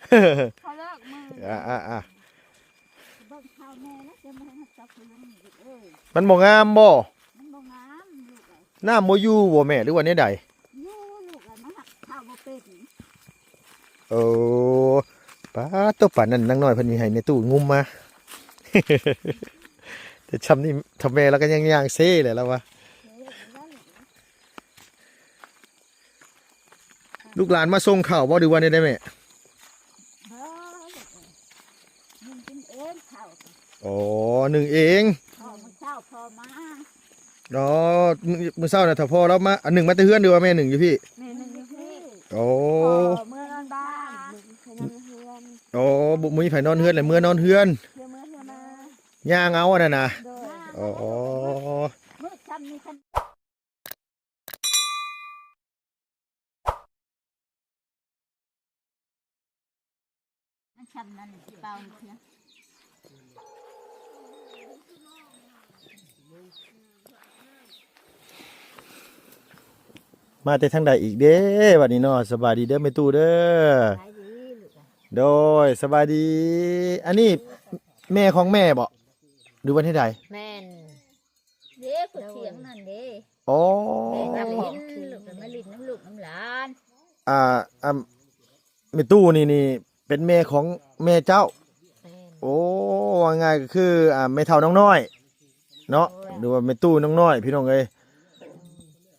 ເຂົາເລີກມື້ ອ່າໆໆ ເບິ່ງຂ່າວແມ່ແລ້ວ ຈະມາຮັບຈັບຜູ້ນຳອີກເອີຍ ມັນບໍ່ງາມບໍ່? ມັນບໍ່ງາມລູກເອີຍ ນ້ຳບໍ່ຢູ່ບໍ່ແມ່ ຫຼືວ່າແນວໃດ? ຢູ່ລູກເອີຍ ມັນຫັກເຂົ້າບໍ່ເປັນ. ໂອ້ ປາດໂຕ ປານນັ້ນນາງນ້ອຍເພິ່ນມີໃຫ້ແມ່ຕູ້ງຸມມາ ແຕ່ຊ່ຳນີ້ ຖ້າແມ່ລາວກໍຍັງຍ່າງເຊແຫຼະລາວວ່າ. ລູກຫຼານມາສົ່ງເຂົ້າບໍ່ ຫຼືວ່າແນວໃດແມ່? ບໍ່ລູກເອີຍ ໜຶ້ງກິນເອງເຂົ້າ. ອໍ ໜຶ້ງເອງ ພໍມື້ເຊົ້າພໍມາ. ອໍ ມື້ ມື້ເຊົ້ານະ ຖ້າພໍ່ລາວມາ ອັນໜຶ້ງມາແຕ່ເຮືອນ ຫຼືວ່າແມ່ໜຶ້ງຢູ່ພີ້? ແມ່ໜຶ້ງຢູ່ພີ້. ອໍ ພໍ່ເມືອນອນບ້ານ ໄປນອນເຮືອນ. ອໍ ບໍ່ມີໃຜນອນເຮືອນ ແລ້ວເມືອນອນເຮືອນ ເພື່ອເມືອເພື່ອມາ ຍ່າງເອົາອັນນັ້ນນະ. ໂດຍ ອໍ ມື້ຄ່ຳນີ້ຄັນ ມັນຊ່ຳນັ້ນເປົ່າເທື່ອ ມາແຕ່ທາງໃດອີກເດ້ບັດນີ້ເນາະ? ສະບາຍດີເດີແມ່ຕູ້ເດີ. ສະບາຍດີລູກ. ໂດຍ ສະບາຍດີ. ອັນນີ້ແມ່ຂອງແມ່ບໍ ຫຼືວ່າແນວໃດ? ແມ່ນ. ເດ້ ຜູ້ຖຽງນັ້ນເດ້. ອໍ ແມ່ມາຫຼິ້ນ ລູກມາຫຼິ້ນນຳລູກນຳຫຼານ. ອ່າ ອ່າ ແມ່ຕູ້ນີ້ ນີ້ເປັນແມ່ຂອງແມ່ເຈົ້າ? ແມ່ນ. ໂອ້ ວ່າງ່າຍກໍຄື ອ່າ ແມ່ເຖົ້ານ້ອງນ້ອຍເນາະ ໂດຍ ຫຼືວ່າແມ່ຕູ້ນ້ອງນ້ອຍ ພີ່ນ້ອງເອີຍ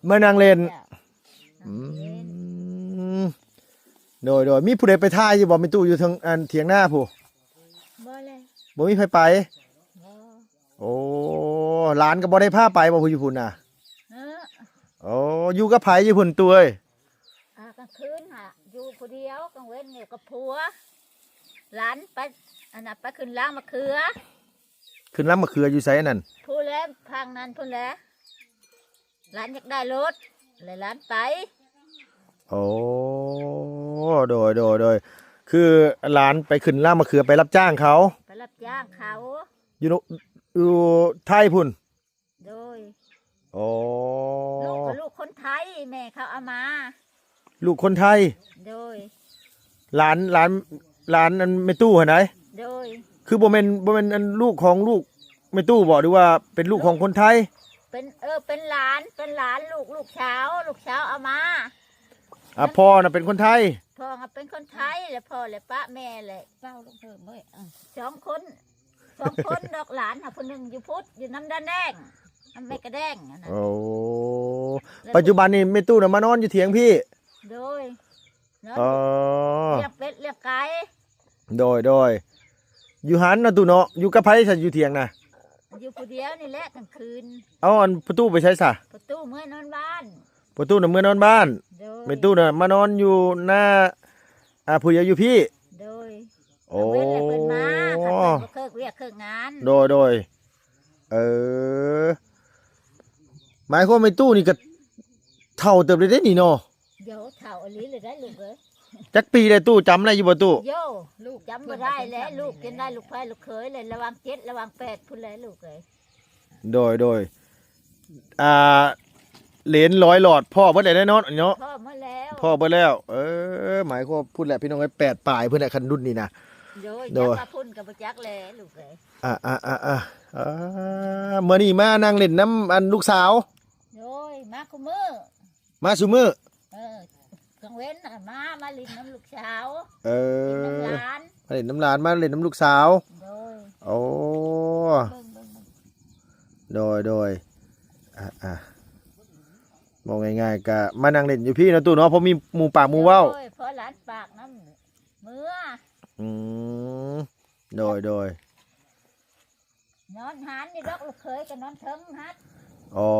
ມານັ່ງເລ່ນ. ອືມ ໂດຍ ໂດຍ ມີຜູ້ໃດໄປຖ່າຍຢູ່ບໍ່ແມ່ຕູ້ ຢູ່ເທິງອັນຖຽງນາພຸ້ນ? ບໍ່ແລະ ບໍ່ມີໃຜໄປ. ບໍ່. ໂອ້ ຫຼານກໍບໍ່ໄດ້ພາໄປບໍ່ ຜູ້ຢູ່ພຸ້ນນະ? ເອີ ໂອ້ ຢູ່ກັບໃຜຢູ່ພຸ້ນຕູ້ເອີຍ? ອ່າ ກາງຄືນຫາຢູ່ຜູ້ດຽວ ກາງເວັນຢູ່ກັບຜົວ. ຫຼານໄປ ອັນນັ້ນ ໄປຂຶ້ນລາງມະເຂືອ. ຂຶ້ນລາງມະເຂືອຢູ່ໃສອັນນັ້ນ? ພຸ້ນແຫຼະ ທາງນັ້ນພຸ້ນແຫຼະ. ຫຼານຢາກໄດ້ລົດ ແລະຫຼານໄປ. ໂອ້ ໂດຍ ໂດຍ ໂດຍ ຄືຫຼານໄປຂຶ້ນລາງມະເຂືອ ໄປຮັບຈ້າງເຂົາ ໄປຮັບຈ້າງເຂົາ ຢູ່ ຢູ່ໄທພຸ້ນ. ໂດຍ. ໂອ້ ລູກກໍລູກຄົນໄທ ແມ່ເຂົາເອົາມາ. ລູກຄົນໄທ. ໂດຍ. ຫຼານ ຫຼານ ຫຼານອັນແມ່ຕູ້ຫັ້ນໃດ? ໂດຍ. ຄືບໍ່ແມ່ນ ບໍ່ແມ່ນອັນລູກຂອງລູກແມ່ຕູ້ບໍ ຫຼືວ່າເປັນລູກຂອງຄົນໄທ? ເປັນ ເອີ ເປັນຫຼານ ເປັນຫຼານລູກ ລູກສາວ ລູກສາວເອົາມາ. ອ່າ ພໍ່ນະເປັນຄົນໄທ? ພໍ່ນະເປັນຄົນໄທ ແລະພໍ່ ແລະປະແມ່ ແລະເວົ້າລົງເພີ່ມເວີຍ ສອງຄົນ ສອງຄົນດອກ. ຫຼານຫາຜູ້ໜຶ່ງຢູ່ພຸ້ນ ຢູ່ນຳດານແດງ ນຳແມ່ກະແດງຫັ້ນນະ. ໂອ້ ແລ້ວ ປັດຈຸບັນນີ້ແມ່ຕູ້ນະມານອນຢູ່ຖຽງພີ້? ໂດຍ. ນອນ ອໍ ລ້ຽງເປັດລ້ຽງໄກ່. ໂດຍ ໂດຍ. ຢູ່ຫັ້ນເນາະຕູ້ເນາະ ຢູ່ກັບໃຜຊະ ຢູ່ຖຽງນະ? ຢູ່ຜູ້ດຽວນີ້ແຫຼະກາງຄືນ. ເອົາ ອັນພໍ່ຕູ້ໄປໃສຊະ? ພໍ່ຕູ້ເມືອນອນບ້ານ. ພໍ່ຕູ້ນະເມືອນອນບ້ານ. ໂດຍ. ແມ່ຕູ້ນະມານອນຢູ່ໜ້າ ອ່າ ຜູ້ດຽວຢູ່ພີ້? ໂດຍ. ໂອ້ ເພິ່ນມາ ເພິ່ນບໍ່ເຄີກວຽກເຄີກງານ. ໂດຍ ໂດຍ. ເອີ ໝາຍຄວາມແມ່ຕູ້ນີ້ກໍເຖົ້າເຕີບແລ້ວເດ້ນີ້ເນາະ? ໂຢ ເຖົ້າອີ່ຫຼີແລ້ວໄດ໋ລູກເອີຍ. ຈັກປີແລ້ວຕູ້ ຈຳໄດ້ຢູ່ບໍ່ຕູ້? ໂຢ ລູກຈຳບໍ່ໄດ້ແລ້ວ ລູກຈົນໄດ້ລູກໄພລູກເຂີຍແລ້ວ ລະຫວ່າງເຈັດລະຫວ່າງແປດພຸ້ນແຫຼະລູກເອີຍ. ໂດຍ ໂດຍ. ອ່າ ເຫຼນລອຍຫຼອດພໍ້ເບິດແລ້ວເນາະ ເນາະ? ພໍ້ໝົດແລ້ວ ພໍ້ເບິດແລ້ວ. ເອີ ໝາຍຄວາມພຸ້ນແຫຼະພີ່ນ້ອງເອີຍ ແປດປາຍພຸ້ນແຫຼະ ຄັນລຸ້ນນີ້ນະ. ໂດຍ. ໂດຍ. ຈັກວ່າພຸ້ນກໍບໍ່ຈັກແຫຼະລູກເອີຍ. ອ່າ ອ່າ ອ່າ ອ່າ ອ່າ ມື້ນີ້ມານັ່ງຫຼິ້ນນຳອັນລູກສາວ. ໂດຍ ມາຄູ່ມື້ ມາຊຸມື້. ເອີ ກາງເວັນນະມາ ມາຫຼິ້ນນຳລູກສາວ. ເອີ ມາຫຼິ້ນນຳຫຼານ ມາຫຼິ້ນນຳຫຼານ ມາຫຼິ້ນນຳລູກສາວ. ໂດຍ. ໂອ້ ເບິ່ງໆໆ ໂດຍ ໂດຍ. ອ່າ ອ່າ ເວົ້າງ່າຍໆ ກະມານັ່ງຫຼິ້ນຢູ່ພີ້ເນາະຕູ້ເນາະ ພໍມີໝູ່ປາກໝູ່ເວົ້າ. ໂດຍ ພໍຫຼານປາກນຳເມືອ. ອືມ ໂດຍ ໂດຍ. ນອນຫັ້ນນີ້ດອກ ລູກເຂີຍກໍນອນເທິງຫັ້ນ. ອໍ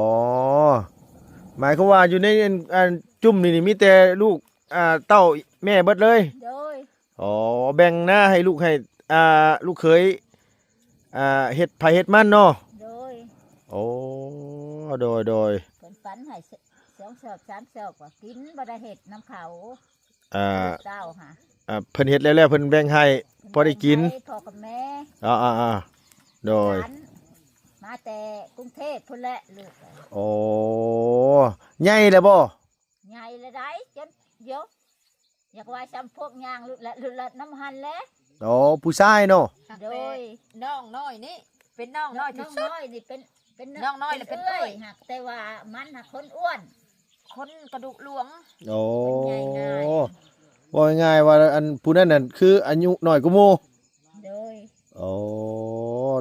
ໝາຍຄວາມວ່າຢູ່ໃນ ອັນ ອັນ ຈຸ້ມນີ້ ນີ້ມີແຕ່ລູກ ອ່າ ເຕົ້າແມ່ເບິດເລີຍ? ໂດຍ. ອໍ ແບ່ງນາໃຫ້ລູກ ໃຫ້ ອ່າ ລູກເຂີຍ ອ່າ ເຮັດໃຜເຮັດມັນເນາະ? ໂດຍ. ໂອ້ ໂດຍ ໂດຍ. ເພິ່ນປັນໃຫ້ສອງຊອກສາມຊອກ ວ່າກິນ ບໍ່ໄດ້ເຮັດນຳເຂົາ. ອ່າ ເຈົ້າຫາ ອ່າ ເພິ່ນເຮັດແລ້ວໆ ເພິ່ນແບ່ງໃຫ້ ເພິ່ນ ພໍໄດ້ກິນ ແບ່ງໃຫ້ພໍ່ກັບແມ່. ອ່າໆໆ ໂດຍ. ຫຼານມາແຕ່ກຸງເທບພຸ້ນແຫຼະລູກ. ໂອ້ ໃຫຍ່ແລ້ວບໍ່? ໃຫຍ່ແລ້ວໄດ໋ ຈົນ ໂຢ ຢາກວ່າຊ່ຳພວກຍ່າງລຸດລະລຸດລະນຳຫັ້ນແຫຼະ. ອໍ ຜູ້ຊາຍເນາະ. ໂດຍ ນ້ອງນ້ອຍນີ້ເປັນນ້ອງນ້ອຍທີ່ສຸດ. ນ້ອງນ້ອຍນີ້ເປັນ ເປັນນ້ອງນ້ອຍ ເປັນເອື້ອຍ ເປັນເອື້ອຍ ຫາກແຕ່ວ່າມັນຫາກຄົນອ້ວນ ຄົນກະດູກຫຼວງ. ໂອ້ ເປັນໃຫຍ່ງ່າຍ ເວົ້າງ່າຍໆວ່າ ອັນຜູ້ນັ້ນນັ້ນຄືອາຍຸນ້ອຍກວ່າໝູ່. ໂດຍ ໂອ້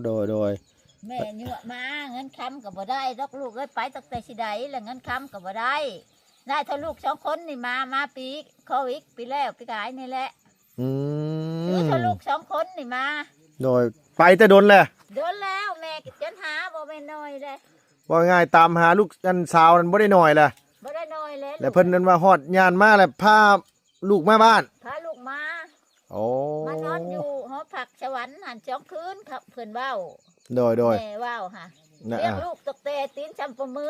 ໂດຍໆ ແມ່ຍົວະມາ ເງິນຄຳກໍບໍ່ໄດ້ດອກລູກເອີຍ ໄປຕັ້ງແຕ່ຊິໄດ້ ແລ້ວເງິນຄຳກໍບໍ່ໄດ້ ໄດ້ເທົ່າລູກສອງຄົນນີ້ມາ ມາປີໂຄວິດປີແລ້ວ ປີກາຍນີ້ແຫຼະ. ອືມ ຢູ່ເທົ່າລູກສອງຄົນນີ້ມາ. ໂດຍ ໄປແຕ່ດົນແລ້ວ ດົນແລ້ວ ແມ່ກໍຈົນຫາບໍ່ແມ່ນໜ້ອຍເດ້. ເວົ້າງ່າຍຕາມຫາລູກອັນສາວນັ້ນບໍ່ໄດ້ໜ້ອຍແລ້ວ ບໍ່ໄດ້ໜ້ອຍແລ້ວ ແລ້ວເພິ່ນນັ້ນວ່າຮອດຍານມາແລ້ວພາລູກມາບ້ານ ພາລູກມາ. ໂອ້ ມານອນຢູ່ຫໍພັກສະຫວັນຫັ້ນສອງຄືນ ເພິ່ນເວົ້າ. ໂດຍໆ ແມ່ເວົ້າຫາ ນະ ລ້ຽງລູກຕັ້ງແຕ່ຕີນຊ່ຳປາມື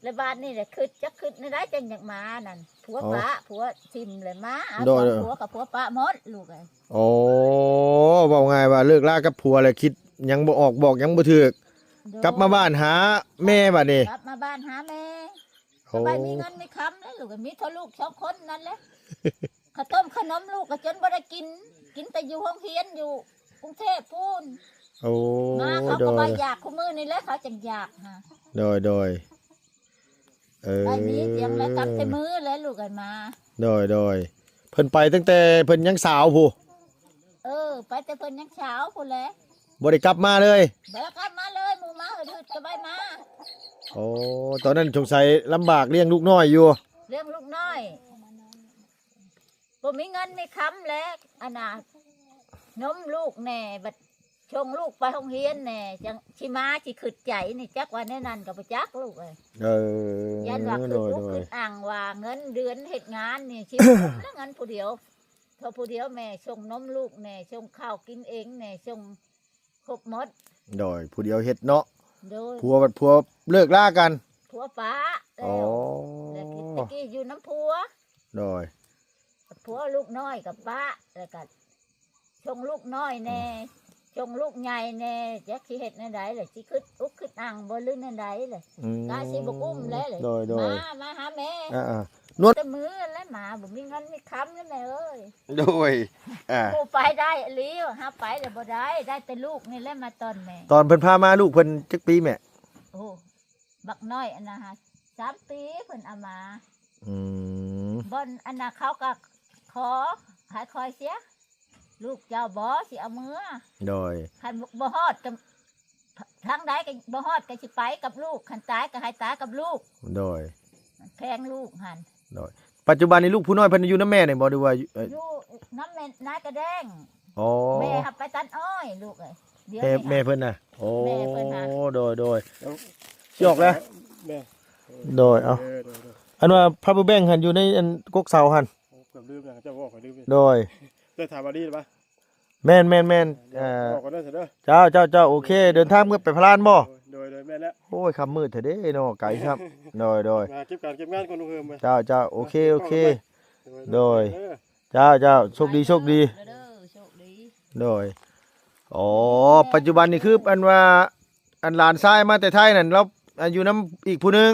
ແລະບາດນີ້ແຫຼະຄິດ ຈັກຄິດແນວໃດຈັ່ງຢາກມານັ້ນ ຜົວປະ ຜົວຖິ້ມແລ້ວມາ ເອົາ ໂດຍ ຜົວກັບຜົວປະໝົດລູກເອີຍ. ໂອ້ ເວົ້າງ່າຍວ່າເລີກລາກັບຜົວແລ້ວຄິດຫຍັງບໍ່ອອກ ບອກຫຍັງບໍ່ຖືກ. ໂດຍ ກັບມາບ້ານຫາແມ່ບາດນີ້ ກັບມາບ້ານຫາແມ່. ໂອ້ ກໍໄປມີເງິນມີຄຳແລ້ວລູກ ມີເທົ່າລູກສອງຄົນນັ້ນແຫຼະ ເຂົ້າຕົ້ມເຂົ້າໜົມລູກກໍຈົນບໍ່ໄດ້ກິນ ກິນແຕ່ຢູ່ໂຮງຮຽນຢູ່ກຸງເທບພຸ້ນ. ໂອ້ ມາເຂົາກໍວ່າຢາກ ໂດຍ ຄູ່ມື້ນີ້ແຫຼະເຂົາຈັ່ງຢາກຫາ. ໂດຍໆ ເອີ ໄດ້ມີພຽງແລະກັບແຕ່ມື້ແລະລູກເອີຍມາ. ໂດຍໆ ເພິ່ນໄປຕັ້ງແຕ່ເພິ່ນຍັງສາວພຸ້ນ. ເອີ ໄປແຕ່ເພິ່ນຍັງສາວພຸ້ນແຫຼະ ບໍ່ໄດ້ກັບມາເລີຍ ບໍ່ໄດ້ກັບມາເລີຍ ໝູ່ມາຫຶດໆກໍໄປມາ. ໂອ້ ຕອນນັ້ນສົງໄສລຳບາກລ້ຽງລູກນ້ອຍຢູ່ ລ້ຽງລູກນ້ອຍ ບໍ່ມີເງິນມີຄຳແຫຼະ ອັນນ່າ ນົມລູກແດ່ ບັດສົ່ງລູກໄປໂຮງຮຽນແດ່ ຈັ່ງຊິມາຊິຄຶດໃຈນີ້ ຈັກວ່າແນວນັ້ນກໍບໍ່ຈັກລູກເອີຍ. ເອີ ຢ້ານວ່າຄຶດອຸກຄຶດອັ່ງວ່າເງິນເດືອນເຮັດງານນີ້ຊິບໍ່ຄຸ້ມແລ້ວ ເງິນຜູ້ດຽວ ເທົ່າຜູ້ດຽວແມ່ສົ່ງນົມລູກແດ່ ສົ່ງເຂົ້າກິນເອງແດ່ ສົ່ງຄົບໝົດ. ໂດຍ ຜູ້ດຽວເຮັດເນາະ. ໂດຍ ຜົວບັດ ຜົວເລີກລາກັນ ຜົວປະແລ້ວ. ອໍ ແລ້ວຕະກີ້ຢູ່ນຳຜົວ. ໂດຍ ຜົວລູກນ້ອຍກໍປະ ແລ້ວກໍສົ່ງລູກນ້ອຍແດ່ ອືມ ສົ່ງລູກໃຫຍ່ແດ່ ຈັກຊິເຮັດແນວໃດລະ ຊິຄຶດອຸກຄຶດອັ່ງບໍ່ ຫຼືແນວໃດລະ. ອືມ ກະຊິບໍ່ກຸ້ມແລ້ວ ໂດຍໆ ມາ ມາຫາແມ່. ອ່າໆ ນວດ ແຕ່ມື້ແລ້ວມາ ບໍ່ມີເງິນມີຄຳແລ້ວແມ່ເອີຍ. ໂດຍ ອ່າ ຜູ້ໄປໄດ້ອີ່ຫຼີ ຫາໄປແລ້ວບໍ່ໄດ້ ໄດ້ແຕ່ລູກນີ້ແຫຼະມາຕ້ອນແມ່. ຕອນເພິ່ນພາມາ ລູກເພິ່ນຈັກປີແມ່? ໂອ້ ບັກນ້ອຍອັນນ່າ ສາມປີເພິ່ນເອົາມາ. ອືມ ບ່ອນອັນນ່າ ເຂົາກໍຂໍໃຫ້ຂ້ອຍເສຍ ລູກເຈົ້າບໍ່ຊິເອົາເມືອ. ໂດຍ ຄັນບໍ່ຮອດກໍ ທາງໃດກໍບໍ່ຮອດກໍຊິໄປກັບລູກ ຄັນຕາຍກໍໃຫ້ຕາຍກັບລູກ. ໂດຍ ມັນແພງລູກຫັ້ນ. ໂດຍ ປັດຈຸບັນນີ້ລູກຜູ້ນ້ອຍເພິ່ນຢູ່ນຳແມ່ນີ້ບໍ່ ຫຼືວ່າ ເອີ ຢູ່ນຳແມ່ນາຍກະແດງ. ອໍ ແມ່ຮັບໄປຕັດອ້ອຍລູກເອີຍ. ດຽວ ແມ່ ນີ້ ແມ່ເພິ່ນນະ. ໂອ້ ແມ່ເພິ່ນຫາ ໂດຍໆ ຊິອອກແລ້ວ ແມ່. ໂດຍ ເອົາ ເອີ ໂດຍໆ ອັນວ່າ power bank ຫັ້ນຢູ່ໃນອັນກົກເສົາຫັ້ນ. ໂອ້ ເກືອບລືມແລ້ວ ເຈົ້າບອກຂ້ອຍລືມ. ໂດຍ ເຈົ້າຖາມວ່າດີຫຼືປະ? ແມ່ນໆໆ ເອີ ອອກກ່ອນເດີ ເຈົ້າ ເຈົ້າ ເຈົ້າ ໂອເຄ ເດີນທາງເມືອໄປພະລານບໍ່? ໂດຍໆ ແມ່ນແລ້ວ. ໂອ້ຍ ຄ່ຳມືດແທ້ເດ້ເນາະ ໄກຊ້ຳ. ໂດຍໆ ມາເກັບການເກັບງານກ່ອນ ເອີ ມາ ເຈົ້າໆ ໂອເຄ ໂອເຄ ໂດຍ ເອີ ເຈົ້າໆ ໂຊກດີ ໂຊກດີ ເດີ ໂຊກດີ. ໂດຍ ອໍ ເອີ ປັດຈຸບັນນີ້ຄືອັນວ່າ ອັນຫຼານຊາຍມາແຕ່ໄທນັ້ນ ລາວ ອັນ ຢູ່ນຳອີກຜູ້ໜຶ່ງ.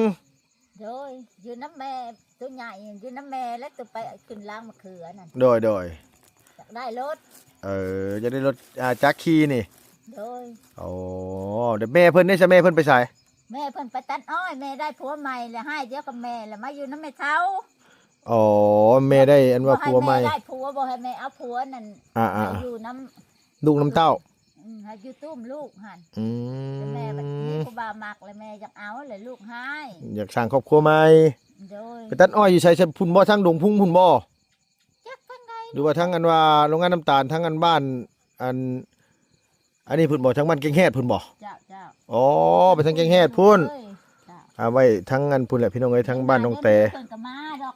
ໂດຍ ຢູ່ນຳແມ່ ໂຕໃຫຍ່ຢູ່ນຳແມ່ ແລະໂຕໄປຂຶ້ນລ້າງມະເຂືອນັ້ນ. ໂດຍໆ ຢາກໄດ້ລົດ. ເອີ ຢາກໄດ້ລົດ ອ່າ ຈັກຂີ່ນີ້. ໂດຍ ໂອ້ ແລ້ວແມ່ເພິ່ນເດ ຊະ ແມ່ເພິ່ນໄປໃສ? ແມ່ເພິ່ນໄປຕັດອ້ອຍ ແມ່ໄດ້ຜົວໃໝ່ແລ້ວ ຮ້າຍດຽວກັບແມ່ ແລ້ວມາຢູ່ນຳແມ່ເຖົ້າ. ອໍ ແມ່ໄດ້ອັນວ່າຜົວໃໝ່ ແມ່ໄດ້ຜົວ ບໍ່ໃຫ້ແມ່ເອົາຜົວນັ້ນ ອ່າໆ ໃຫ້ຢູ່ນຳລູກນຳເຕົ້າ. ອືມ ໃຫ້ຢູ່ຕຸ້ມລູກຫັ້ນ. ອືມ ແລ້ວແມ່ບັດມີຜູ້ບ່າວມັກ ແລ້ວແມ່ຢາກເອົາ ແລ້ວລູກຮ້າຍ ຢາກສ້າງຄອບຄົວໃໝ່. ໂດຍ ໄປຕັດອ້ອຍຢູ່ໃສ ໃສພຸ້ນບໍ່ ທາງດົງພຸງພຸ້ນບໍ່? ຈັກທາງໃດ ຫຼືວ່າທາງອັນວ່າໂຮງງານນ້ຳຕານ ທາງອັນບ້ານ ອັນ ອັນນີ້ພຸ້ນບໍ່ ທາງບ້ານແກ້ງແຮດພຸ້ນບໍ່? ເຈົ້າໆ ອໍ ໄປທາງແກ້ງແຮດພຸ້ນ. ເອີຍ ເຈົ້າ ອ່າ ໄວ້ທາງອັນພຸ້ນແຫຼະ ພີ່ນ້ອງເອີຍ ທາງບ້ານໜອງແຕ. ເພິ່ນກໍມາດອກ.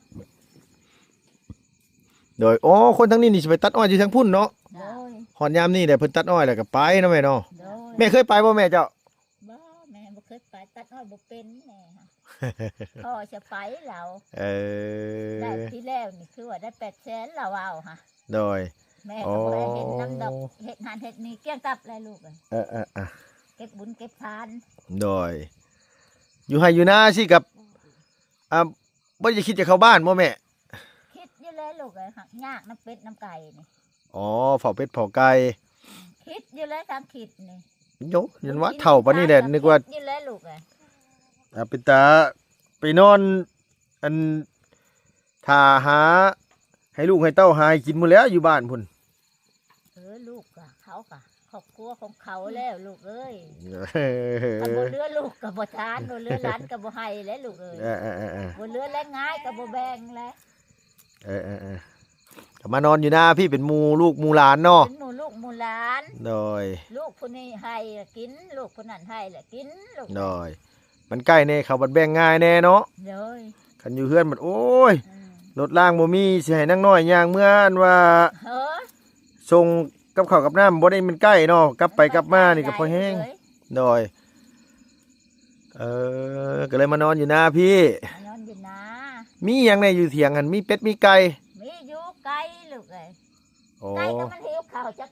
ໂດຍ ໂອ້ ຄົນທາງນີ້ນີ້ຊິໄປຕັດອ້ອຍຢູ່ທາງພຸ້ນເນາະ. ໂດຍ ຮອດຍາມນີ້ແຫຼະ ເພິ່ນຕັດອ້ອຍແລ້ວກໍໄປເນາະແມ່ເນາະ. ໂດຍ ແມ່ເຄີຍໄປບໍ່ແມ່ເຈົ້າ? ບໍ່ ແມ່ບໍ່ເຄີຍໄປ ຕັດອ້ອຍບໍ່ເປັນແມ່. ພໍ່ຈະໄປລາວ. ເອີ ໄດ້ປີແລ້ວນີ້ຄືວ່າໄດ້ແປດແສນລາວເວົ້າຫະ. ໂດຍ ແມ່ກໍບໍ່ໄດ້ເຫັນນຳດອກ. ອໍ ເຮັດຫັ້ນເຮັດນີ້ກ້ຽງກັບແລ້ວລູກ. ເອີໆໆ ເກັບບຸນເກັບທານ. ໂດຍ ຢູ່ໄຮ່ຢູ່ນາຊີ້ກັບ ອ່າ ບໍ່ໄດ້ຄິດຈະເຂົ້າບ້ານບໍ່ແມ່? ຄິດຢູ່. ແຕ່ລູກເອີຍ ຫາກຍາກນຳເປັດນຳໄກ່ນີ້. ອໍ ເຝົ້າເປັດເຝົ້າໄກ່. ຄິດຢູ່ແລ້ວ ທາງຄິດນີ້. ໂຢ ຍັນວ່າເຖົ້າປານນີ້ແຫຼະ ຄິດ ນຶກວ່າ ຄິດຢູ່ແລ້ວລູກເອີຍ. ອ່າ ເປັນຕາໄປນອນ ອັນ ຖ້າຫາໃຫ້ລູກໃຫ້ເຕົ້າຫາໃຫ້ກິນພຸ້ນແຫຼ້ວ ຢູ່ບ້ານພຸ້ນ. ເອີ ລູກກະ ເຂົາກະ ຄອບຄົວຂອງເຂົາແລ້ວລູກເອີຍ. ເອີ ຄັນບໍ່ເຫຼືອລູກກະບໍ່ທານ ບໍ່ເຫຼືອຫຼານກະບໍ່ໃຫ້ແຫຼະລູກເອີຍ. ເອີໆໆໆ ບໍ່ເຫຼືອແລງງາຍກະບໍ່ແບ່ງແຫຼະ. ເອີໆໆ ກະມານອນຢູ່ນາພີ້ ເປັນໝູ່ລູກໝູ່ຫຼານເນາະ. ເປັນໝູ່ລູກໝູ່ຫຼານ. ໂດຍ. ລູກຜູ້ນີ້ໃຫ້ລະກິນ ລູກຜູ້ນັ້ນໃຫ້ລະກິນລູກ. ໂດຍ. ມັນໃກ້ແດ່ ເຂົາບັດແບ່ງງ່າຍແດ່ເນາະ. ໂດຍ. ຄັນຢູ່ເຮືອນບັດ ໂອ້ຍ ອືມ ລົດລາງບໍ່ມີ ຊິໃຫ້ນາງນ້ອຍຍ່າງເມືອ ອັນວ່າ ເອີ ສົ່ງກັບເຂົ້າກັບນ້ຳ ບໍ່ໄດ້ແມ່ນໃກ້ເນາະ ກັບໄປກັບມານີ້ກະພໍແຮງ. ໂດຍ. ເອີ ກະເລີຍມານອນຢູ່ນາພີ້. ມານອນຢູ່ນາ. ມີຫຍັງແດ່ຢູ່ຖຽງຫັ້ນ? ມີເປັດມີໄກ່? ມີຢູ່ໄກ່ລູກເອີຍ. ອໍ ໄກ່ກະມັນຫິວເຂົ້າຈັກ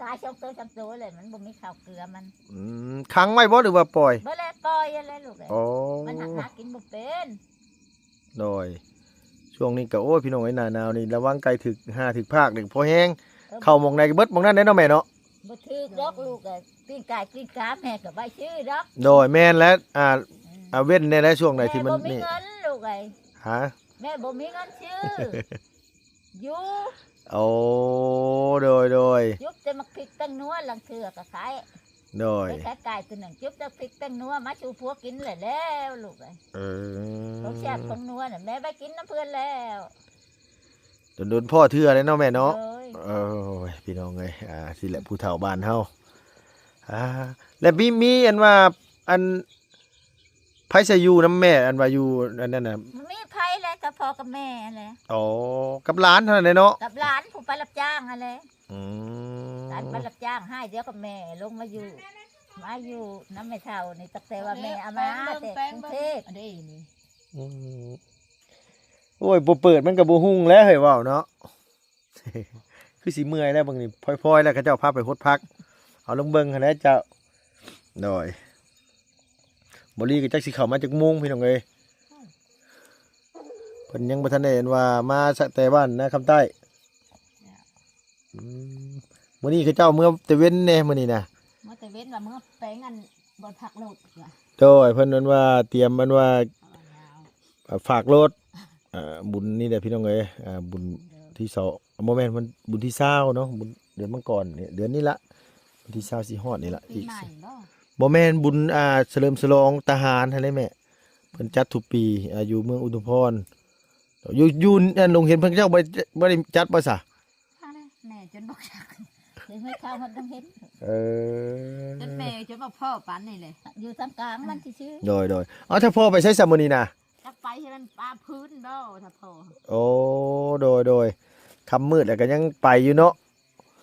ຕາຍສອງໂຕສາມໂຕແຫຼະ ມັນບໍ່ມີເຂົ້າເກືອມັນ. ອືມ ຂັງໄວ້ບໍ່ ຫຼືວ່າປ່ອຍ? ບໍ່ແລະ ປ່ອຍຫັ້ນແຫຼະລູກເອີຍ. ອໍ ມັນຫາ ຫາກິນບໍ່ເປັນ. ໂດຍ. ຊ່ວງນີ້ກະ ໂອ້ຍ ພີ່ນ້ອງເອີຍ ໜ້າໜາວນີ້ ລະວັງໄກ່ຖືກຫາຖືກພາກນີ້ພໍແຮງ. ເອີ ເຂົ້າໝ່ອງໃດກະເບິດໝ່ອງນັ້ນເດ້ເນາະແມ່ເນາະ. ບໍ່ຖືກດອກລູກເອີຍ ປີ້ງກາຍປີ້ງກາແມ່ກະໄວ້ຊື້ດອກ. ໂດຍ ແມ່ນແຫຼະ ອ່າ ອືມ ອ່າ ເວັ້ນແດ່ແຫຼະ ຊ່ວງໃດທີ່ມັນ ແມ່ບໍ່ມີເງິນລູກເອີຍ. ຮະ? ແມ່ບໍ່ມີເງິນຊື້. ຢູ່. ໂອ້ ໂດຍໆ ຈຸບແຕ່ໝາກພິກແປ້ງນົວ ລາງເທື່ອກະຂາຍ. ໂດຍ. ໄປຂາຍໄກ່ໂຕໜຶ່ງ ຈຸບແຕ່ພິກແປ້ງນົວມາສູ່ຜົວກິນແຫຼະ ແລ້ວລູກເອີຍ. ເອີ ຂອງແຊບຂອງນົວນະ ແມ່ໄປກິນນຳເພິ່ນແລ້ວ. ດົນໆພໍ້ເທື່ອແຫຼະເນາະແມ່ເນາະ. ໂດຍ. ໂອ້ຍ ພີ່ນ້ອງເອີຍ ອ່າ ຊີ້ແຫຼະຜູ້ເຖົ້າບ້ານເຮົາ. ອ່າ ແລະມີ ມີອັນວ່າ ອັນ ໃຜຊິຢູ່ນຳແມ່ ອັນວ່າຢູ່ອັນນັ້ນນະ? ມີໃຜແຫຼະ ກະພໍ່ກັບແມ່ແຫຼະ. ອໍ ກັບຫຼານເທົ່ານັ້ນແຫຼະເນາະ. ກັບຫຼານຜູ້ໄປຮັບຈ້າງຫັ້ນແຫຼະ. ອືມ ຫຼານໄປຮັບຈ້າງ ຫາດຽວກັບແມ່ລົງມາຢູ່ ມາຢູ່ນຳແມ່ເຖົ້ານີ້ ຕັ້ງແຕ່ວ່າແມ່ເອົາມາແຕ່ກຸງເທບ. ອືມ ໂອ້ຍ ບໍ່ເປີດມັນກະບໍ່ຮຸ່ງແລ້ວເຮີ້ຍ ເວົ້າເນາະ. ຄືຊິເມື່ອຍແລ້ວເບິ່ງນີ້ ພອຍໆແລ້ວ ເຂົາເຈົ້າພາໄປຫົດຜັກ. ເອົາລອງເບິ່ງຫັ້ນແຫຼະເຈົ້າ. ໂດຍ. ບໍ່ລີກະຈັກຊິເຂົ້າມາຈັກໂມງ ພີ່ນ້ອງເອີຍ. ເພິ່ນຍັງບໍ່ທັນໄດ້ອັນວ່າມາແຕ່ບ້ານນາຄຳໃຕ້. ອືມ ມື້ນີ້ເຂົາເຈົ້າເມືອແຕ່ເວັນແດ່ ມື້ນີ້ນະ. ເມືອແຕ່ເວັນວ່າເມືອແປງອັນ ບ່ອນພັກລົດ. ໂດຍ. ເພິ່ນອັນວ່າຕຽມອັນວ່າ ເອົາ ອ່າ ຝາກລົດ ອ່າ ບຸນນີ້ແຫຼະພີ່ນ້ອງເອີຍ. ອ່າ ບຸນທີສອງ ບໍ່ແມ່ນ ມັນບຸນທີຊາວເນາະ ບຸນເດືອນມັງກອນນີ້ ເດືອນນີ້ລະ ວັນທີຊາວຊິຮອດນີ້ລະ. ອີກ ບໍ່ແມ່ນ ບຸນ ອ່າ ສະເຫຼີມສະຫຼອງທະຫານຫັ້ນແຫຼະແມ່ ເພິ່ນຈັດທຸກປີ ອ່າ ຢູ່ເມືອງອຸທຸມພອນ ຢູ່ ຢູ່ອັນໂຮງຮຽນເພິ່ນເຈົ້າບໍ່ໄດ້ ບໍ່ໄດ້ຈັດບໍ່ຊະ? ແມ່ຈົນບໍ່ຈັກ ເຫັນໄວ້ຂ່າວຮອດໂຮງຮຽນ. ເອີ ຈົນແມ່ຈົນບໍ່ພໍ້ປານນີ້ແຫຼະ ຢູ່ທາງກາງມັນຊື່ໆ. ໂດຍໆ. ເອົາ ຖ້າພໍ່ໄປໃສຊະມື້ນີ້ນະ? ຈັກໄປໃຫ້ມັນປາພື້ນບໍ່ ຖ້າພໍ່. ໂອ້ ໂດຍໆ. ຄ່ຳມືດແລ້ວກະຍັງໄປຢູ່ເນາະ.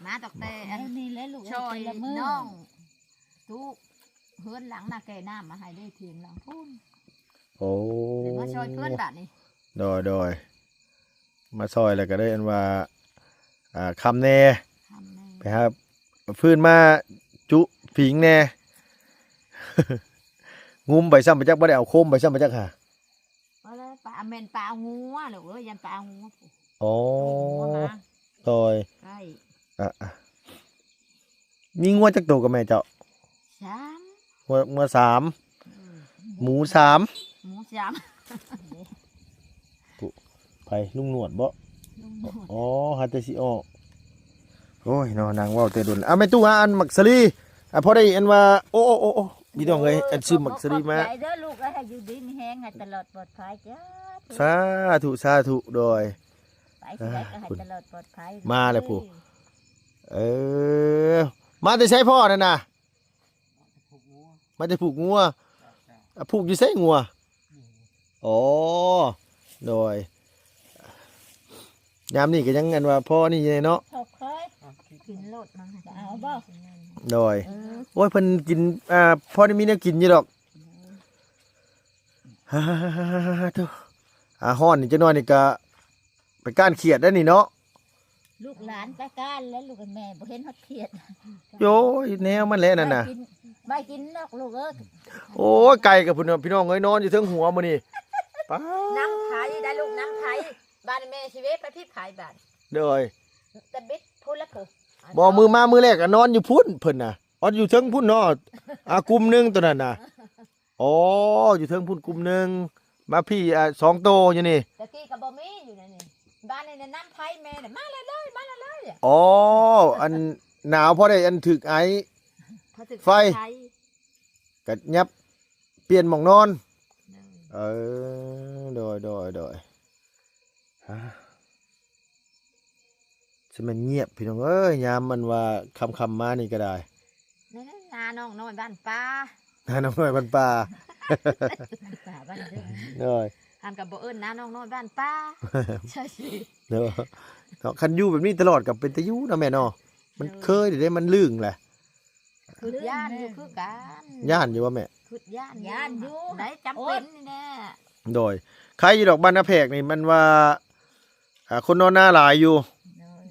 ມາຕັ້ງແຕ່ ອັນນີ້ແຫຼະລູກ ຊ່ອຍ ແຕ່ລະມື້ ນ້ອງ ຕູ້ເຮືອນຫຼັງນະ ແກ່ນ້ຳມາໃຫ້ໄດ້ຖຽງຫຼັງພຸ້ນ. ໂອ້ ໄດ້ມາຊ່ອຍເພື່ອນບາດນີ້. ໂດຍໆ. ມາຊ່ອຍແລ້ວກະໄດ້ອັນວ່າ ອ່າ ຄ່ຳແດ່ ຄ່ຳແດ່ ໄປຫາຟືນມາຈຸຝີງແດ່. ງຸ້ມໄປຊ້ຳໄປຈັກ ບໍ່ໄດ້ເອົາໂຄມໄປຊ້ຳໄປຈັກຫາ. ບໍ່ໄດ້ປາ ແມ່ນປາເອົາງົວລູກເອີຍ ຢ້ານປາເອົາງົວ. ອໍ ໂດຍ. ໄກ່ ອ່ະ ມີງົວຈັກໂຕກັບແມ່ເຈົ້າ? ສາມ. ງົວ ງົວສາມ. ອືມ ໝູສາມ. ໝູສາມ. ຜູ້ ໃຜ ລຸງໜວດບໍ? ລຸງໜວດ. ອໍ ຫາແຕ່ຊິອອກ. ໂອ້ຍເນາະ ນາງເວົ້າແຕ່ດົນ. ອ່າ ແມ່ຕູ້ ຫາອັນໝາກສາລີ ອ່າ ພໍໄດ້ອັນວ່າ ໂອ້ ໂອ້ ໂອ້ ໂອ້ ພີ່ນ້ອງເອີຍ ອັນຊື້ໝາກສາລີມາ. ຂອບໃຈເດີລູກເອີຍ ໃຫ້ຢູ່ດີມີແຮງ ໃຫ້ຕະຫຼອດປອດໄພ. ສາທຸ ສາທຸ ສາທຸ. ໂດຍ. ໄປຊິໄດ້ກະໃຫ້ຕະຫຼອດປອດໄພ. ມາແລ້ວຜູ້ ເອີ ມາແຕ່ໃສພໍ່ນັ້ນນະ? ມາແຕ່ຜູກງົວ. ອ່ະ ຜູກຢູ່ໃສງົວ? ອໍ ໂດຍ. ຍາມນີ້ກະຍັງອັນວ່າພໍນີ້ຢູ່ເນາະ. ເອົາໂລດ ມາເອົາບໍ່? ໂດຍ. ເອີ ໂອ້ຍ ເພິ່ນກິນ ອ່າ ພໍໄດ້ມີແນວກິນຢູ່ດອກ. ໂທ້ ອ່າ ຮ້ອນນີ້ຈັກໜ້ອຍນີ້ກະ ໄປກ້ານຂຽດໄດ້ນີ້ເນາະ. ລູກຫຼານໄປກ້ານແລ້ວ ລູກແມ່ບໍ່ເຫັນຮອດຂຽດ. ໂອ້ຍ ແນວມັນແຫຼະນັ້ນນະ ໄປກິນ ໄປກິນນອກລູກເອີຍ. ໂອ້ຍ ໄກ່ກະພຸ້ນ ພີ່ນ້ອງເອີຍ ນອນຢູ່ເທິງຫົວມື້ນີ້. ປ້າ ນຳໄຜໄດ້ລູກ ນຳໄຜ. ບາດນີ້ແມ່ຊິເວໄປພີ້ໃຜບາດ. ໂດຍ ແຕ່ບິດພຸ້ນລະເພິ່ນ. ບໍ່ ມື້ມາມື້ແລກກໍນອນຢູ່ພຸ້ນເພິ່ນນະ. ອອດຢູ່ເທິງພຸ້ນເນາະ ອາ ກຸ່ມໜຶ່ງໂຕນັ້ນນະ. ອໍ ຢູ່ເທິງພຸ້ນກຸ່ມໜຶ່ງ ມາພີ້ ອາ ສອງໂຕຢູ່ນີ້. ຕະກີ້ກໍບໍ່ມີຢູ່ໃນນີ້ ບາດນີ້ແນະນຳໄຟແມ່ນະ ມາເລີຍໆ ມາເລີຍໆ. ອໍ ອັນໜາວພໍໄດ້ອັນຖືກໄອ ພໍຖືກໄຟ ໄຟ ກໍຫຍັບປ່ຽນໝ່ອງນອນ. ໂດຍ ເອີ ໂດຍ ໂດຍ ໂດຍ. ຮະ ຊິແມ່ນງຽບພີ່ນ້ອງເອີຍ ຍາມມັນວ່າຄ່ຳໆມານີ້ກໍໄດ້. ນັ້ນນະ ນານ້ອງນ້ອຍບ້ານປ່າ ນານ້ອງນ້ອຍບ້ານປ່າ ບ້ານປ່າບ້ານເດີ. ໂດຍ ອັນກໍບໍ່ເອີ້ນນານ້ອງນ້ອຍບ້ານປ່າ ໃຊ່ ໂດຍ. ເນາະ ຄັນຢູ່ແບບນີ້ຕະຫຼອດກໍເປັນຕາຢູ່ເນາະແມ່ເນາະ ມັນ ໂດຍ ເຄີຍເດ້ ມັນລຶ້ງແຫຼະ. ຄິດຢ້ານຢູ່ຄືກັນ. ຢ້ານຢູ່ບໍ່ແມ່? ຄິດຢ້ານຢູ່ ຢ້ານຢູ່ ໄດ້ຈຳເປັນນີ້ແຫຼະ. ໂດຍ ໄຄຢູ່ດອກ ບ້ານນາແພກນີ້ມັນວ່າ ອ່າ ຄົນນອນນາຫຼາຍຢູ່. ໂດຍ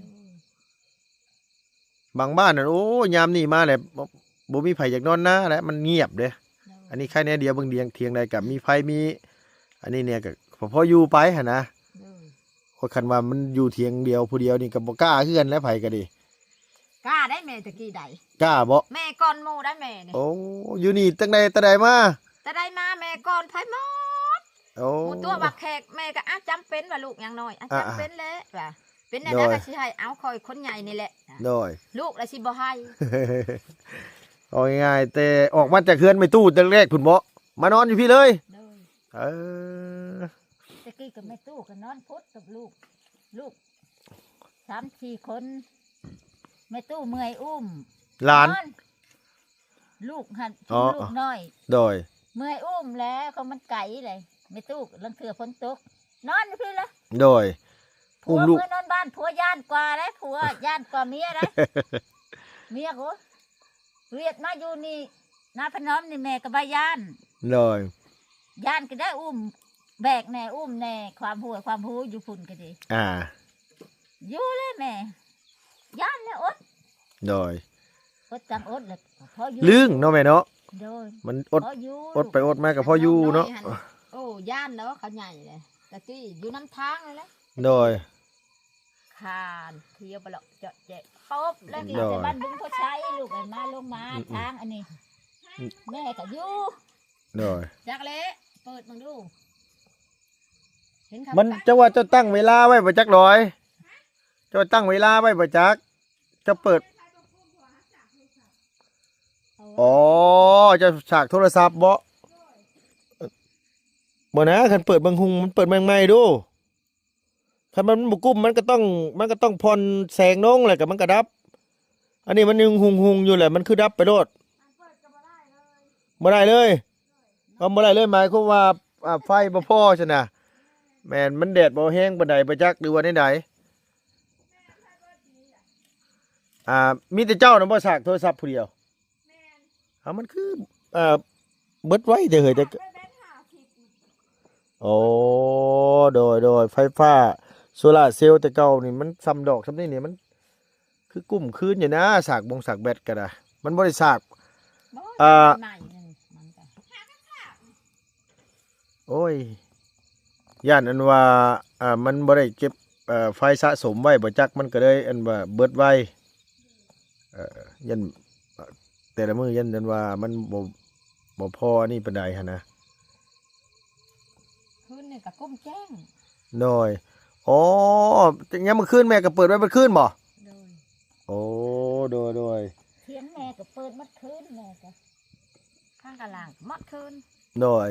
ບາງບ້ານນັ້ນ ໂອ້ ຍາມນີ້ມາແລ້ວ ບໍ່ ບໍ່ມີໃຜຢາກນອນນາແລ້ວ ມັນງຽບເດ້. ໂດຍ ອັນນີ້ໄຄແດ່ດຽວ ເບິ່ງທຽງໃດກໍມີໄຟ ມີອັນນີ້ແດ່ ກໍພໍຢູ່ໄປຫັ້ນນະ. ໂດຍ ໂອ້ ຄັນວ່າມັນຢູ່ທຽງດຽວຜູ້ດຽວນີ້ກໍບໍ່ກ້າຄືກັນແຫຼະ ໃຜກໍດີ. ກ້າໄດ້ແມ່ ຕະກີ້ໃດ ກ້າບໍ່? ແມ່ກ່ອນໝູ່ໄດ້ແມ່ນີ້. ໂອ້ ຢູ່ນີ້ຕັ້ງແຕ່ ແຕ່ໃດມາ? ແຕ່ໃດມາແມ່ກ່ອນໃຜໝົດ. ໂອ້ ໝູ່ຕົວະວ່າແຂກ ແມ່ກໍ ອາ ຈຳເປັນວ່າລູກຍັງນ້ອຍ ອາ ອາ ຈຳເປັນແຫຼະວ່າ ເປັນແນວໃດ ໂດຍ ກໍຊິໃຫ້ເອົາຂ້ອຍຄົນໃຫຍ່ນີ້ແຫຼະ. ໂດຍ ລູກລະຊິບໍ່ໃຫ້. ເອົາງ່າຍໆ ແຕ່ອອກມາຈາກເຮືອນແມ່ຕູ້ແຕ່ແລກພຸ້ນບໍ່? ມານອນຢູ່ພີ້ເລີຍ. ໂດຍ ເອີ ຕະກີ້ກັບແມ່ຕູ້ກໍນອນພຸ້ນກັບລູກ ລູກສາມສີ່ຄົນ ແມ່ຕູ້ເມື່ອຍອຸ້ມຫຼານ ນອນ ລູກຫັ້ນ ອໍ ລູກນ້ອຍ. ໂດຍ ເມື່ອຍອຸ້ມແລ້ວ ຂອງມັນໄກເລີຍ ແມ່ຕູ້ລາງເທື່ອຝົນຕົກ ນອນຢູ່ພີ້ລະ. ໂດຍ ອຸ້ມລູກ ຜົວເມືອນອນບ້ານ ຜົວຢ້ານກວ່າເດ້ ຜົວຢ້ານກວ່າເມຍເດ້. ເມຍ ໂອ້ ວຽດມາຢູ່ນີ້ ນາພະນົມນີ້ ແມ່ກໍບໍ່ຢ້ານ. ໂດຍ ຢ້ານກໍໄດ້ອຸ້ມ ແບກແດ່ ອຸ້ມແດ່ ຄວາມຫົວຄວາມຫູຢູ່ພຸ້ນກໍດີ. ອ່າ ຢູ່ແລ້ວແມ່ ຢ້ານແລ້ວອົດ. ໂດຍ ອົດຈັ່ງອົດແຫຼະ ພໍຢູ່ ລຶ້ງເນາະແມ່ເນາະ. ໂດຍ ມັນອົດ ພໍຢູ່ ອົດໄປອົດມາກໍພໍຢູ່ເນາະ. ໂອ້ ຢ້ານແລ້ວ ເຂົາໃຫຍ່ເລີຍ ຕະກີ້ຢູ່ນຳທາງນັ້ນແຫຼະ. ໂດຍ ຄານທຽວໄປເລາະເຈາະແຈະ ປອບແລ້ວ. ໂດຍ ແຕ່ບ້ານບຸງໂພໄຊ ລູກເອີຍ ມາລົງມາ ອືມໆ ທາງອັນນີ້ ອືມ ແມ່ກໍຢູ່. ໂດຍ ຈັກແຫຼະ ເປີດເບິ່ງດູ ເຫັນເຂົາ ມັນ ເຈົ້າວ່າເຈົ້າຕັ້ງເວລາໄວ້ບໍ່ຈັກຫຼອຍ ເຈົ້າຕັ້ງເວລາໄວ້ບໍ່ຈັກ ເຈົ້າເປີດ ອໍ ເຈົ້າສາກໂທລະສັບເບາະ? ບໍ່ນະ ຄັນເປີດເບິ່ງຮຸ່ງ ມັນເປີດເບິ່ງໃໝ່ດູ. ຄັນມັນບໍ່ກຸ້ມ ມັນກໍຕ້ອງ ມັນກໍຕ້ອງຜ່ອນແສງລົງ ແລ້ວກໍມັນກໍດັບ. ອັນນີ້ມັນຍັງຮຸ່ງໆຢູ່ແຫຼະ ມັນຄືດັບໄປໂລດ. ບໍ່ໄດ້ເລີຍ. ເອົາ ບໍ່ໄດ້ເລີຍ ໝາຍຄວາມວ່າ ອ່າ ໄຟບໍ່ພໍຊັ້ນນະ. ແມ່ນ ມັນແດດບໍ່ແຮງປານໃດ ບໍ່ຈັກ ຫຼືວ່າແນວໃດ. ອ່າ ມີແຕ່ເຈົ້ານະບໍ່ສາກໂທລະສັບຜູ້ດຽວ? ເອົາ ມັນຄື ເອີ ເບິດໄວແທ້ເຮີ້ຍ ແຕ່ ໂອ້ ໂດຍໆ ໄຟຟ້າໂຊລາເຊວແຕ່ເກົ່ານີ້ ມັນສ່ຳດອກສ່ຳນີ້ນີ້ ມັນຄືກຸ້ມຄືນຢູ່ນະ ສາກບົງສາກແບັດກໍໄດ້ ມັນບໍ່ໄດ້ສາກ ບໍ່ ອ່າ ໄຟໄໝ້ໜຶ່ງ ມັນກໍ ໂອ້ຍ ຢ້ານອັນວ່າ ອ່າ ມັນບໍ່ໄດ້ເກັບ ເອີ ໄຟສະສົມໄວ້ບໍ່ຈັກ ມັນກໍເລີຍອັນວ່າເບິດໄວ. ເອີ ຢ້ານ ເອີ ແຕ່ລະມື້ຢ້ານ ຢ້ານວ່າມັນບໍ່ ບໍ່ພໍອັນນີ້ປານໃດຫັ້ນນະ. ຄືນນີ້ກໍກຸ້ມແຈ້ງ. ໂດຍ ໂອ້ ຍາມມື້ຄືນແມ່ກໍເປີດໄວ້ເບິດຄືນບໍ່? ໂດຍ ໂອ້ ໂດຍໆ ທຽງແມ່ກໍເປີດໝົດຄືນ ແມ່ກໍ ຂ້າງກະລ່າງໝົດຄືນ. ໂດຍ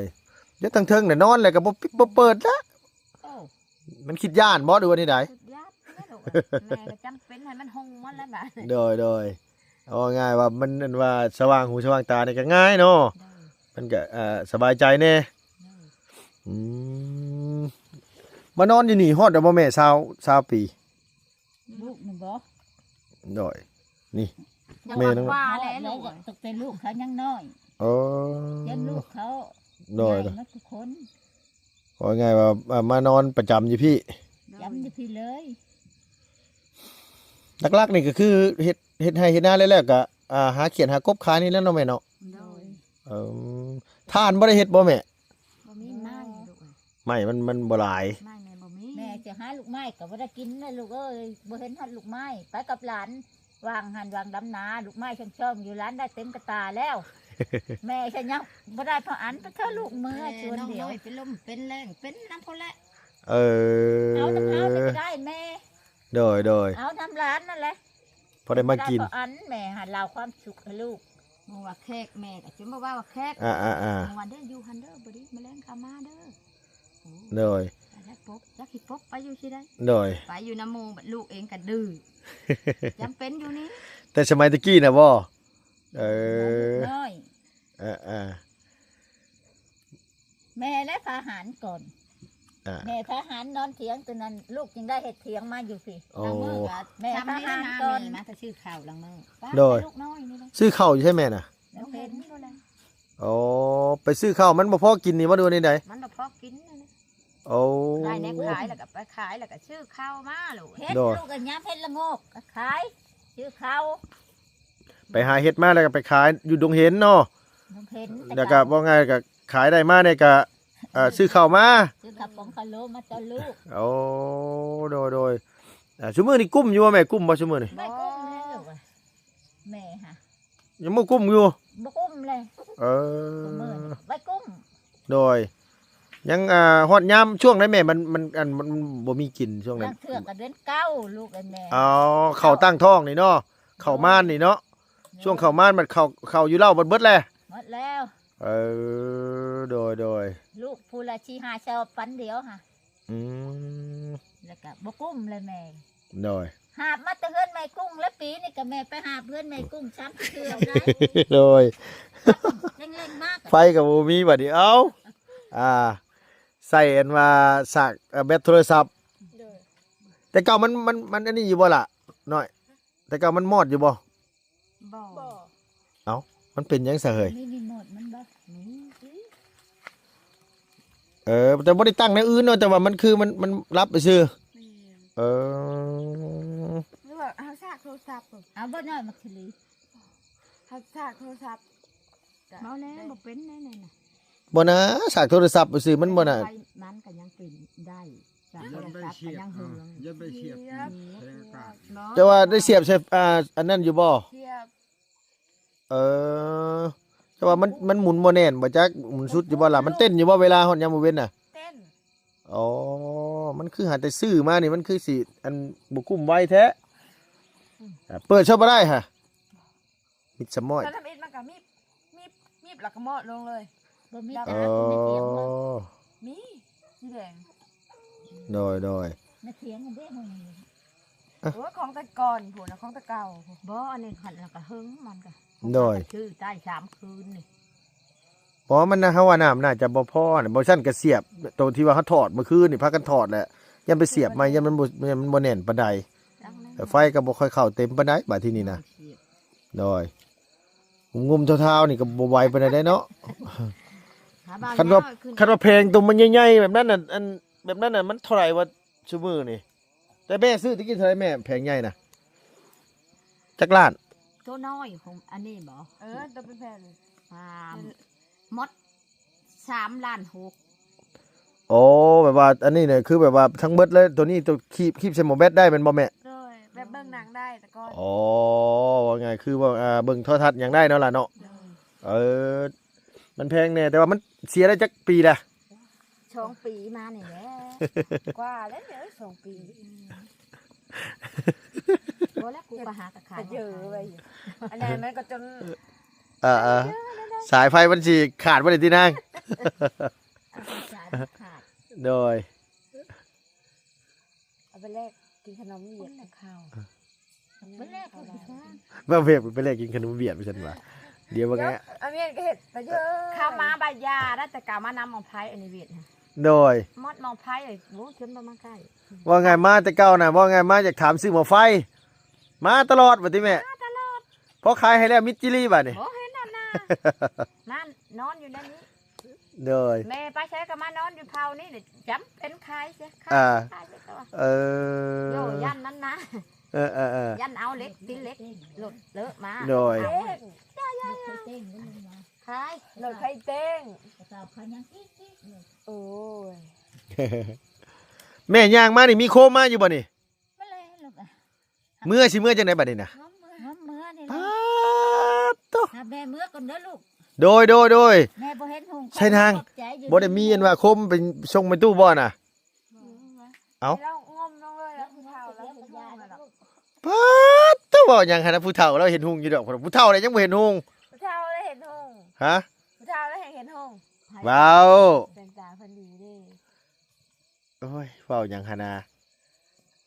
ຢູ່ທາງເທິງນະນອນແລ້ວກໍບໍ່ປິດບໍ່ເປີດລະ. ໂອ້ ມັນຄິດຢ້ານບໍ່ ຫຼືວ່າແນວໃດ? ຄິດຢ້ານແລ້ວລູກເອີຍ ແມ່ກໍຈຳເປັນໃຫ້ມັນຮຸ່ງໝົດແລ້ວບາດນີ້. ໂດຍ ໂດຍ ເອົາງ່າຍວ່າມັນ ອັນວ່າສະຫວ່າງຫູສະຫວ່າງຕານີ້ກໍງ່າຍເນາະ. ໂດຍ ມັນກໍ ເອີ ສະບາຍໃຈແດ່. ໂດຍ ອືມ ມານອນຢູ່ນີ້ຮອດແລ້ວບໍ່ແມ່ ຊາວ ຊາວປີ? ລູກນີ້ບໍ່? ໂດຍ ນີ້ ຍັງ ແມ່ ອອກວ່າແຫຼະລູກ ຕັ້ງແຕ່ລູກເຂົາຍັງນ້ອຍ. ເອີ ຍັງລູກເຂົາ ໂດຍ ໃຫຍ່ໝົດທຸກຄົນ. ເວົ້າງ່າຍວ່າ ອ່າ ມານອນປະຈຳຢູ່ພີ້ ປະຈຳຢູ່ພີ້ເລີຍ. ຫຼັກໆນີ້ກໍຄືເຮັດ ເຮັດໄຮ່ເຮັດນາແລ້ວ ແລ້ວກໍ ອ່າ ຫາຂຽນຫາກົບຂາຍນີ້ແຫຼະເນາະແມ່ເນາະ. ໂດຍ ເອີ ຖ່ານບໍ່ໄດ້ເຮັດບໍ່ແມ່? ບໍ່ມີໄມ້ລູກເອີຍ ໄມ້ມັນ ມັນບໍ່ຫຼາຍ. ໄມ້ແມ່ບໍ່ມີ ແມ່ ຈະຫາລູກໄມ້ກໍບໍ່ໄດ້ກິນນະລູກເອີຍ ບໍ່ເຫັນຮອດລູກໄມ້ ໄປກັບຫຼານ ວາງຫັ້ນວາງດຳນາ ລູກໄມ້ຊ່ອງໆຢູ່ ຫຼານໄດ້ເຕັມກະຕາແລ້ວ ແມ່ຊະຍັງບໍ່ໄດ້ພໍອັນ ໄປເທື່ອລູກເມືອ ແມ່ ຊວນດຽວ ນ້ອງນ້ອຍເປັນລົມເປັນແລ້ງ ເປັນນຳພຸ້ນແຫຼະ ເອີ ເອົານຳເຮົານີ້ກໍໄດ້ແມ່ ໂດຍໆ ເອົານຳຫຼານນັ້ນແຫຼະ ພໍໄດ້ມາກິນ ພໍອັນ ແມ່ຫາລາວຄວາມສຸກໃຫ້ລູກ ບໍ່ວ່າແຂກແມ່ກໍຈະບໍ່ວ່າແຂກ ອ່າໆໆ ບໍ່ວ່າເດີຢູ່ຫັ້ນເດີ ບໍ່ດີມະແລງເຂົ້າມາເດີ ໂດຍ ໄປໄດ້ປົກ ຈັກຊິປົກໄປຢູ່ຊິໄດ້ ໂດຍ ໄປຢູ່ນຳໝູ່ ບັດລູກເອງກໍດື້ ຈຳເປັນຢູ່ນີ້ ແຕ່ສະໄໝຕະກີ້ນະບໍ່? ເອີ ນ້ອຍ ເອີໆ ແມ່ແລະພາຫານກ່ອນ ອ່າ ແມ່ພາຫານນອນຖຽງ ຕົວນັ້ນລູກຈຶ່ງໄດ້ເຮັດຖຽງມາຢູ່ພີ້ ໂອ້ ລາງມື້ກໍແມ່ພາຫານກ່ອນ ມາແຕ່ຊື້ເຂົ້າລາງມື້ ໂດຍ ລູກນ້ອຍນີ້ແຫຼະ ຊື້ເຂົ້າຢູ່ໃສແມ່ນະ? ໂຮງເຫັນນີ້ແຫຼະ ໂອ້ ໄປຊື້ເຂົ້າ ມັນບໍ່ພໍກິນນີ້ບໍ່ ຫຼືວ່າແນວໃດ? ມັນບໍ່ພໍກິນນີ້ແຫຼະ ໂອ້ ໄດ້ແນວຂາຍແລ້ວກໍໄປຂາຍ ແລ້ວກໍຊື້ເຂົ້າມາໂລດ ເຮັດ ໂດຍ ລູກກໍຍາມເຮັດລະໂງກກໍຂາຍ ຊື້ເຂົ້າ ໄປຫາເຮັດມາແລ້ວກໍໄປຂາຍຢູ່ດົງເຫັນເນາະ ດົງເຫັນ ແລ້ວກໍເວົ້າງ່າຍກໍຂາຍໄດ້ມານີ້ກໍ ເອີ ຊື້ເຂົ້າມາ ຊື້ເຂົ້າປອງເຂົ້າໂລມາຕ້ອນລູກ ໂອ້ ໂດຍໆ ອ່າ ຊຸມື້ນີ້ກຸ້ມຢູ່ບໍ່ແມ່? ກຸ້ມບໍ່ຊຸມື້ນີ້? ບໍ່ກຸ້ມແລ້ວລູກເອີຍ ແມ່ຫາ ຍັງບໍ່ກຸ້ມຢູ່ ບໍ່ກຸ້ມເລີຍ ເອີ ບໍ່ກຸ້ມ ໂດຍ ຍັງ ອ່າ ຮອດຍາມຊ່ວງໃດແມ່ ມັນ ມັນ ອັນ ມັນບໍ່ມີກິນຊ່ວງນັ້ນ ລາງເທື່ອກໍເດືອນເກົ້າລູກເອີຍແມ່ ອໍ ເຂົ້າຕັ້ງທ້ອງນີ້ເນາະ ເຂົ້າມານນີ້ເນາະ ໂດຍ ຊ່ວງເຂົ້າມານບັດເຂົ້າ ເຂົ້າຢູ່ເລົ້າບັດເບິດແລ້ວ ໝົດແລ້ວ ເອີ ໂດຍໆ ລູກຜູ້ລະສີ່ຫ້າຊອບ ປັນດຽວຫາ ອືມ ແລ້ວກໍບໍ່ກຸ້ມເລີຍແມ່ ໂດຍ ຫາບມາແຕ່ເຮືອນແມ່ກຸ້ງ ແລ້ວປີນີ້ກໍແມ່ໄປຫາບເຮືອນແມ່ກຸ້ງຊ້ຳເທື່ອໄດ໋ ໂດຍ ເລັ່ງໆມາ ໄຟກໍບໍ່ມີບັດນີ້ ເອົ້າ ອ່າ ໃສ່ອັນວ່າສາກ ເອີ ແບັດໂທລະສັບ ໂດຍ ແຕ່ເກົ່າມັນ ມັນ ມັນອັນນີ້ຢູ່ບໍ່ລະນ້ອຍ? ແຕ່ເກົ່າມັນມອດຢູ່ບໍ່? ບໍ່ ບໍ່ ເອົ້າ ມັນເປັນຫຍັງຊະເຮີ້ຍ? ມີຣີໂມດມັນບໍ່? ມີ ເອີ ແຕ່ບໍ່ໄດ້ຕັ້ງແນວອື່ນເນາະ ແຕ່ວ່າມັນຄື ມັນ ມັນລັບໄປຊື່ ແມ່ນ ເອີ ຫຼືວ່າເຮົາສາກໂທລະສັບ ເອົາບໍ່ນ້ອຍໝາກສາລີ ເຮົາສາກໂທລະສັບ ເວົ້າແນ່ ບໍ່ເປັນແນ່ນະ ບໍ່ນະ ສາກໂທລະສັບໄປຊື່ ມັນບໍ່ນະ ໄຟມັນກໍຍັງເປັນໄດ້ ສາກໂທລະສັບກໍຍັງເຮືອງ ຢ່າໄປສຽບ ສຽບ ແຕ່ວ່າໄດ້ສຽບໃສ່ ອ່າ ອັນນັ້ນຢູ່ບໍ່? ສຽບ ເອີ ແຕ່ວ່າມັນ ມັນໝູນບໍ່ແໜ້ນບໍ່ຈັກ ໝູນສຸດຢູ່ບໍ່ລະ? ມັນເຕັ້ນຢູ່ບໍ່ເວລາຮອດຍາມມື້ເວັນນະ? ເຕັ້ນ ອໍ ມັນຄືຫາແຕ່ຊື້ມານີ້ ມັນຄືຊິ ອັນ ບໍ່ກຸ້ມໄວແທ້ ອືມ ເປີດຊະບໍ່ໄດ້ຫະ ມິດສະມ້ອຍ ຖ້າທຳອິດມັນກໍມີບ ມີບ ມີບ ແລ້ວກໍເໝາະລົງເລີຍ ບໍ່ມີ ດຳ ແຕ່ ເອີ ມີແຕ່ອັນ ມີ ສີແດງ ໂດຍໆ ໃນຖຽງຫັ້ນເດ້ ຫ້ອງນີ້ ໂອ້ຍ ຂອງແຕ່ກ່ອນພຸ້ນນະ ຂອງແຕ່ເກົ່າ ບໍ່ ອັນນີ້ຄັນແລ້ວກໍເຫິງ ມັນກໍ ໂດຍ ຊື້ໄດ້ສາມຄືນນີ້ ເພາະວ່າມັນນະ ເຮົາວ່ານ້ຳໜ້າຈະບໍ່ພໍນະ ບໍ່ຊັ້ນກໍສຽບ ໂຕທີ່ວ່າເຮົາຖອດມື້ຄືນນີ້ ພາກັນຖອດແຫຼະ ຢ້ານໄປສຽບໃໝ່ ຢ້ານມັນບໍ່ ມັນບໍ່ແໜ້ນປານໃດ ແຕ່ໄຟກໍບໍ່ຄ່ອຍເຂົ້າເຕັມປານໃດ ບາດທີນີ້ນະ ໂດຍ ງຸ່ມໆ ເທົາໆ ນີ້ກໍບໍ່ໄຫວປານໃດເນາະ ຄັນວ່າ ຄັນວ່າແຜງໂຕມັນໃຫຍ່ໆ ແບບນັ້ນນະ ອັນ ແບບນັ້ນນະ ມັນເທົ່າໃດວະ ຊຸມື້ນີ້ ແຕ່ແມ່ຊື້ຕະກີ້ເທົ່າໃດແມ່ ແຜງໃຫຍ່ນະ ຈັກລ້ານ? ໂຕນ້ອຍຂອງອັນນີ້ບໍ່? ເອີ ໂຕເປັນແຜ່ນ ອ່າ ໝົດສາມລ້ານຫົກ ໂອ້ ແບບວ່າອັນນີ້ນະ ຄືແບບວ່າທັງເບິດເລີຍ ໂຕນີ້ໂຕຄີບ ຄີບໃສ່ໝໍແບັດໄດ້ແມ່ນບໍ່ແມ່? ໂດຍ ແບບເບິ່ງໜັງໄດ້ແຕ່ກ່ອນ ອໍ ເວົ້າງ່າຍຄືວ່າ ອ່າ ເບິ່ງໂທລະທັດຫຍັງໄດ້ເນາະຫຼານເນາະ ໂດຍ ເອີ ມັນແພງແດ່ ແຕ່ວ່າມັນເສຍໄດ້ຈັກປີລະ? ສອງປີມານີ້ແຫຼະ ກວ່າແລ້ວເດີ ສອງປີ ບໍ່ແລ້ວ ກູກໍຫາກະຂາຍ ກະເຈີໄວ້ຢູ່ ອັນນັ້ນມັນກໍຈົນ ເອີໆ ສາຍໄຟມັນຊິຂາດບໍ່ໄດ້ຕິນາງ ສາຍມັນຂາດ ໂດຍ ເອົາໄປແລກກິນຂະໜົມຫວຽດກັບເຂົ້າ ໄປແລກເຂົ້າກິນ ວ່າເວກໄປແລກກິນຂະໜົມຫວຽດວ່າຊັ້ນວ່າ ດຽວວ່າໄງ ດຽວ ອາເມນກໍເຮັດໄປເດີ ເຂົ້າມາບາດຢານະ ແຕ່ກະມານຳໝໍໄພອັນນີ້ຫວຽດ ໂດຍ ໝົດໝໍໄພ ໂອ້ ເພິ່ນບໍ່ມາໃກ້ ວ່າໄງ ມາແຕ່ເກົ່ານະ ວ່າໄງ ມາຢາກຖາມຊື້ໝໍໄຟ ມາຕະຫຼອດວ່າຕິແມ່ ມາຕະຫຼອດ ພໍຂາຍໃຫ້ແລ້ວມິດຈີລີບາດນີ້ ບໍ່ເຫັນອັນນາ ນັ້ນນອນຢູ່ໃນນີ້ ໂດຍ ແມ່ໄປໃສກໍມານອນຢູ່ເຜົານີ້ ຈຳເປັນຂາຍເສຍ ຂາຍ ອ່າ ຂາຍເສຍຕົວ ເອີ ໂຍ ຢ້ານນັ້ນນະ ເອີໆໆ ຢ້ານເອົາເຫຼັກ ຕີເຫຼັກ ລົດເລີະມາ ໂດຍ ຂາຍ ລົດໄຂ່ເຕັງ ໂອ້ຍ ເ ແມ່ຍ່າງມານີ້ມີໂຄມມາຢູ່ບໍ່ນີ້? ມາແລ້ວລູກ ເມືອຊິເມືອຈັ່ງໃດບັດນີ້ນະ? ງມເມືອ ງມເມືອນີ້ແຫຼະ ປາດໂທ້ ຫາແມ່ເມືອກ່ອນເດີລູກ ໂດຍ ໂດຍ ໂດຍ ແມ່ບໍ່ເຫັນຫຸ່ງ ໃຊ່ນາງ ຂອບໃຈຢູ່ ບໍ່ໄດ້ມີອັນວ່າໂຄມໄປສົ່ງແມ່ຕູ້ບໍ່ນະ? ເອົ້າ ລາວງົມລົງເລີຍ ລາວຜູ້ເຖົ້າລາວເຫັນຫຸ່ງແລ້ວ ປາດໂທ້ ເວົ້າຫຍັງຫັ້ນນະ ຜູ້ເຖົ້າລາວເຫັນຫຸ່ງຢູ່ດອກ ຜູ້ເຖົ້າລະຍັງບໍ່ເຫັນຫຸ່ງ ຜູ້ເຖົ້າລະເຫັນຫຸ່ງ ຮະ ຜູ້ເຖົ້າລະແຮງເຫັນຫຸ່ງ ເວົ້າ ສາຍຕາເພິ່ນດີເດ້ ໂອ້ຍ ເວົ້າຫຍັງຫັ້ນນະ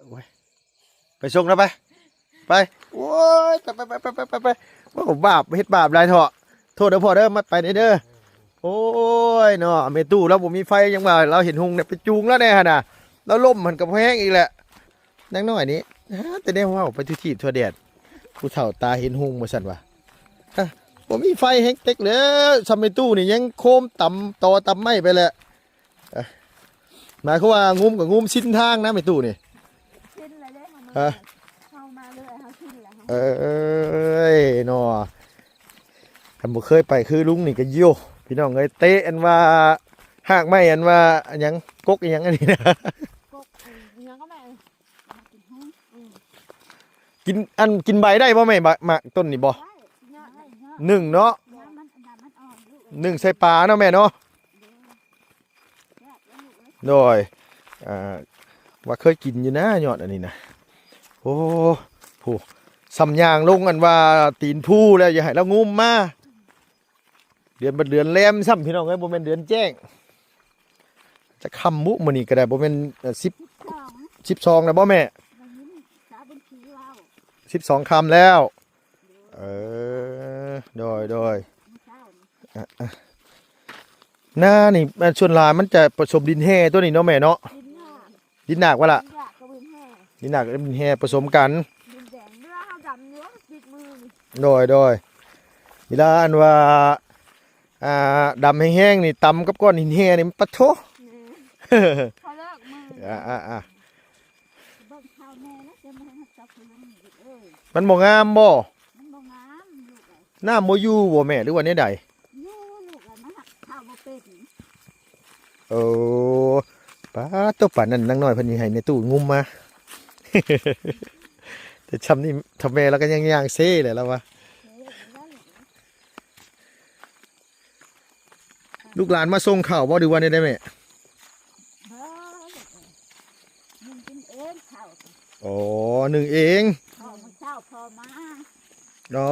ໂອ້ຍ ໄປສົ່ງນະ ໄປ ໄປ ໂອ້ຍ ໄປ ໄປ ໂອ້ ບາບ ເຮັດບາບຫຼາຍເຖາະ ໂທດເດີພໍ່ເດີ ມາໄປແດ່ເດີ ໂອ້ຍເນາະ ແມ່ຕູ້ລາວບໍ່ມີໄຟ ຍັງວ່າລາວເຫັນຫຸ່ງນະ ໄປຈູງລາວແດ່ຫັ້ນນະ ລາວລົ້ມຫັ້ນກໍບໍ່ແຮງອີກແຫຼະ ນາງນ້ອຍນີ້ ຫາແຕ່ແນວເວົ້າໄປທົ່ວທີບທົ່ວແດນ ຜູ້ເຖົ້າຕາເຫັນຫຸ່ງວ່າຊັ້ນວ່າ ຮະ ບໍ່ມີໄຟແຮງເຕັກແລ້ວ ຊ່ຳແມ່ຕູ້ນີ້ຍັງໂຄມຕຳຕໍຕຳໄມ້ໄປແຫຼະ ເອີ ໝາຍຄວາມວ່າງຸມກໍງຸມຊິນທາງນະແມ່ຕູ້ນີ້ ຊິນແລ້ວເດ້ ເຮົາມາ ຮະ ເຮົາມາເລື້ອຍ ເຮົາຊິນແລ້ວ ເອີຍເນາະ ຄັນບໍ່ເຄີຍໄປຄືລຸງນີ້ກໍໂຢ ພີ່ນ້ອງເອີຍ ເຕະອັນວ່າຮາກໄມ້ ອັນວ່າອັນຫຍັງ ກົກອີຫຍັງອັນນີ້ນະ ກົກ ອັນຫຍັງກໍແມ່ ກິນ ອັນ ກິນໃບໄດ້ບໍ່ແມ່? ໝາກ ໝາກຕົ້ນນີ້ບໍ່? ໄດ້ ໜຶ້ງເນາະ ໜຶ້ງໃສ່ປາເນາະແມ່ເນາະ ໂດຍ ອ່າ ວ່າເຄີຍກິນຢູ່ນະ ຍອດອັນນີ້ນະ ໂອ້ ຜູ້ ສ່ຳຍ່າງລົງອັນວ່າຕີນພູແລ້ວ ຢ່າໃຫ້ລາວງຸມມາ ເດືອນບັດເດືອນແລມຊ້ຳ ພີ່ນ້ອງເອີຍ ບໍ່ແມ່ນເດືອນແຈ້ງ ຈະຄ່ຳບຸ ມື້ນີ້ກໍໄດ້ ບໍ່ແມ່ນ ເອີ ສິບ ສິບສອງແລ້ວບໍ່ແມ່? ໄດ້ຍິນສາວບຸນສີເວົ້າ ສິບສອງຄ່ຳແລ້ວ ເອີ ໂດຍ ໂດຍ ມື້ເຊົ້ານີ້ ອ່ະ ອ່ະ ນານີ້ ອັນ ສ່ວນຫຼາຍມັນຈະປະສົມດິນແຮ່ຕົວນີ້ເນາະແມ່ເນາະ ດິນຫຍ້າ ດິນໜາກວະລະ ດິນຫຍ້າກັບດິນແຮ່ ດິນໜາກກັບດິນແຮ່ປະສົມກັນ ດິນແດງ ເວລາເຮົາດຳຢູ່ຕິດມືນີ້ ໂດຍ ໂດຍ ເວລາອັນວ່າ ອ່າ ດຳແຮງໆນີ້ ຕຳກັບກ້ອນຫີນແຮ່ນີ້ ປະໂທ້ ແມ່ນ ເຂົາເລີກມື ອ່າໆໆ ເບິ່ງເຂົາແນ່ນະ ຈະບໍ່ໃຫ້ມັນຕົກລົງອີກເອີຍ ມັນບໍ່ງາມບໍ່? ມັນບໍ່ງາມລູກເອີຍ ນ້ຳບໍ່ຢູ່ບໍ່ແມ່ ຫຼືວ່າແນວໃດ? ຢູ່ລູກເອີຍ ມັນຫາກເຂົ້າບໍ່ເປັນ ໂອ້ ປາດໂທ້ ປານນັ້ນນາງນ້ອຍເພິ່ນຍັງໃຫ້ແມ່ຕູ້ງຸມມາ ແຕ່ຊ່ຳນີ້ ຖ້າແມ່ລາວກໍຍັງຍ່າງເຊແຫຼະລາວວ່າ ເອີ ລູກຫຼານມາສົ່ງເຂົ້າບໍ່ ຫຼືວ່າແນວໃດແມ່? ບໍ່ ໜຶ້ງກິນເອງເຂົ້າ ອໍ ໜຶ້ງເອງ ເຂົ້າມື້ເຊົ້າພໍ່ມາ ອໍ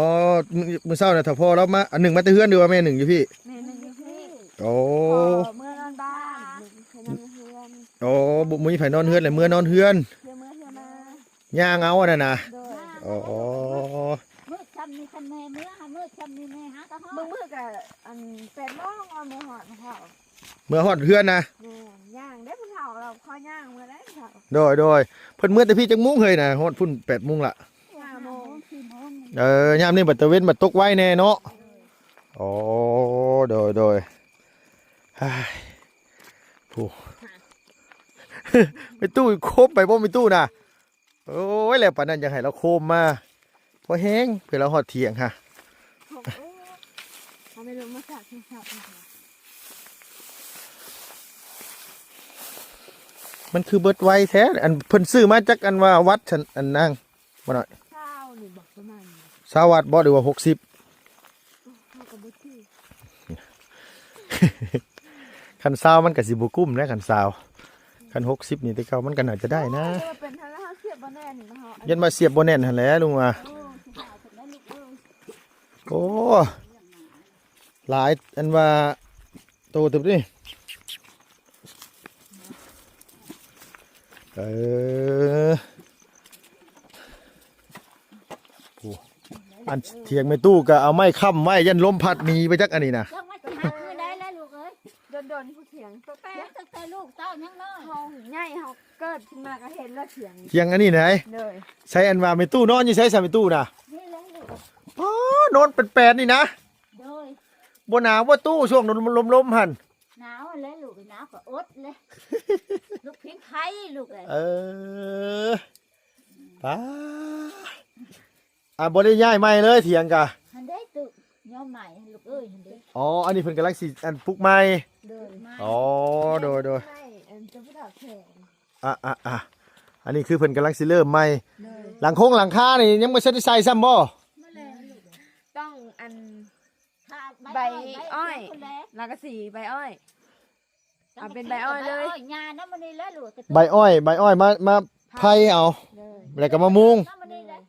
ມື້ ມື້ເຊົ້ານະ ຖ້າພໍ່ລາວມາ ອັນໜຶ້ງມາແຕ່ເຮືອນ ຫຼືວ່າແມ່ໜຶ້ງຢູ່ພີ້? ແມ່ໜຶ້ງຢູ່ພີ້ ອໍ ພໍ່ເມືອນອນບ້ານ ໜຶ້ງເຮືອນ ອໍ ບໍ່ ບໍ່ມີໃຜນອນເຮືອນ ແລ້ວເມືອນອນເຮືອນ ເພື່ອເມືອເພື່ອມາ ຍ່າງເອົາອັນນັ້ນນະ ໂດຍ ອໍ ມື້ຊ່ຳນີ້ຄັນແມ່ເມືອ ມື້ຊ່ຳນີ້ແມ່ຫາກໍຮອດ ບາງມື້ກໍ ອັນ ແປດໂມງ ເອົາເມືອຮອດເຮົາ ເມືອຮອດເຮືອນນະ ແມ່ນ ຍ່າງເດ້ຜູ້ເຖົ້າ ລາວຂໍຍ່າງເມືອໄດ້ເຖົ້າ ໂດຍ ໂດຍ ເພິ່ນເມືອແຕ່ພີ້ຈັກໂມງເຮີ້ຍນະ ຮອດພຸ້ນແປດໂມງລະ ຫ້າໂມງ ສີ່ໂມງ ເອີ ຍາມນີ້ບັດຕາເວັນບັດຕົກໄວແນ່ເນາະ ໂດຍ ອໍ ໂດຍ ໂດຍ ໂອ້ ແມ່ຕູ້ໂຄມໄປບໍ່ແມ່ຕູ້ນະ? ໂອ້ຍ ແລ້ວປານນັ້ນຍັງໃຫ້ລາວໂຄມມາ ພໍແຮງ ເພື່ອລາວຮອດຖຽງຫາ ໂອ້ ເອົາແມ່ລົງມາສາດ ມັນຄືເບິດໄວແທ້ ອັນເພິ່ນຊື້ມາຈາກອັນວ່າວັດຊັ້ນ ອັນນາງ ບໍ່ນ້ອຍ ຊາວນີ້ບໍ່ ປະມານນີ້ ຊາວວັດບໍ່ ຫຼືວ່າຫົກສິບ? ເຮົາກໍບໍ່ຈື່ ຄັນຊາວມັນກໍຊິບໍ່ກຸ້ມແຫຼະ ຄັນຊາວ ຄັນຫົກສິບນີ້ແຕ່ເກົ່າມັນກໍໜ້າຈະໄດ້ນະ ເອີ ເປັນຫັ້ນລະ ເຮົາສຽບບໍ່ແໜ້ນນະເຮົາ ຢ້ານວ່າສຽບບໍ່ແໜ້ນຫັ້ນແຫຼະລຸງວ່າ ໂອ້ ໂອ້ ຫຼາຍ ອັນວ່າ ໂຕເຕີບນີ້ ເອີ ໂອ້ ອັນຖຽງແມ່ຕູ້ກໍເອົາໄມ້ຄ້ຳໄວ້ ຢ້ານລົມພັດໜີໄປຈັກ ອັນນີ້ນະ ຈັກວ່າຊິຫາມື້ໃດແລ້ວລູກເອີຍ ດົນໆຜູ້ຖຽງ ຕັ້ງແຕ່ ຕັ້ງແຕ່ລູກເຕົ້າຍັງນ້ອຍ ເຮົາໃຫຍ່ ເຮົາເກີດຂຶ້ນມາກໍເຫັນແລ້ວຖຽງ ຖຽງອັນນີ້ໃດ ໂດຍ ໃສ ອັນວ່າແມ່ຕູ້ນອນຢູ່ໃສ ໃສແມ່ຕູ້ນະ ນີ້ແຫຼະລູກ ອໍ ນອນເປັນແປນນີ້ນະ ໂດຍ ບໍ່ໜາວບໍ່ຕູ້ ຊ່ວງລົມໆຫັ້ນ? ໜາວແຫຼະລູກ ໜາວກໍອົດແຫຼະ ລູກພິງໄຟລູກເອີຍ ເອີ ປ້າ ອ່າ ບໍ່ໄດ້ຍ້າຍໃໝ່ເລີຍຖຽງກະ ຫັ້ນເດ້ຕູ້ ຍ້ອມໃໝ່ລູກເອີຍ ຫັ້ນເດ້ ອໍ ອັນນີ້ເພິ່ນກຳລັງຊິ ອັນ ປຸກໃໝ່ ໂດຍ ອໍ ໂດຍໆ ໃຫ້ ອັນ ເຈົ້າຜູ້ເຖົ້າແຂກ ອ່າໆໆ ອັນນີ້ຄືເພິ່ນກຳລັງຊິເລີ່ມໃໝ່. ໂດຍ ຫຼັງຄົງຫຼັງຄານີ້ຍັງບໍ່ທັນໄດ້ໃສ່ຊ້ຳບໍ່? ຕ້ອງອັນ ໃບອ້ອຍ ສັງກະສີໃບອ້ອຍ ເອົາເປັນໃບອ້ອຍເລີຍ ໃບອ້ອຍ ໃບອ້ອຍມາ ມາໄຜ່ເອົາ ໂດຍ ແລ້ວກໍມາມຸງ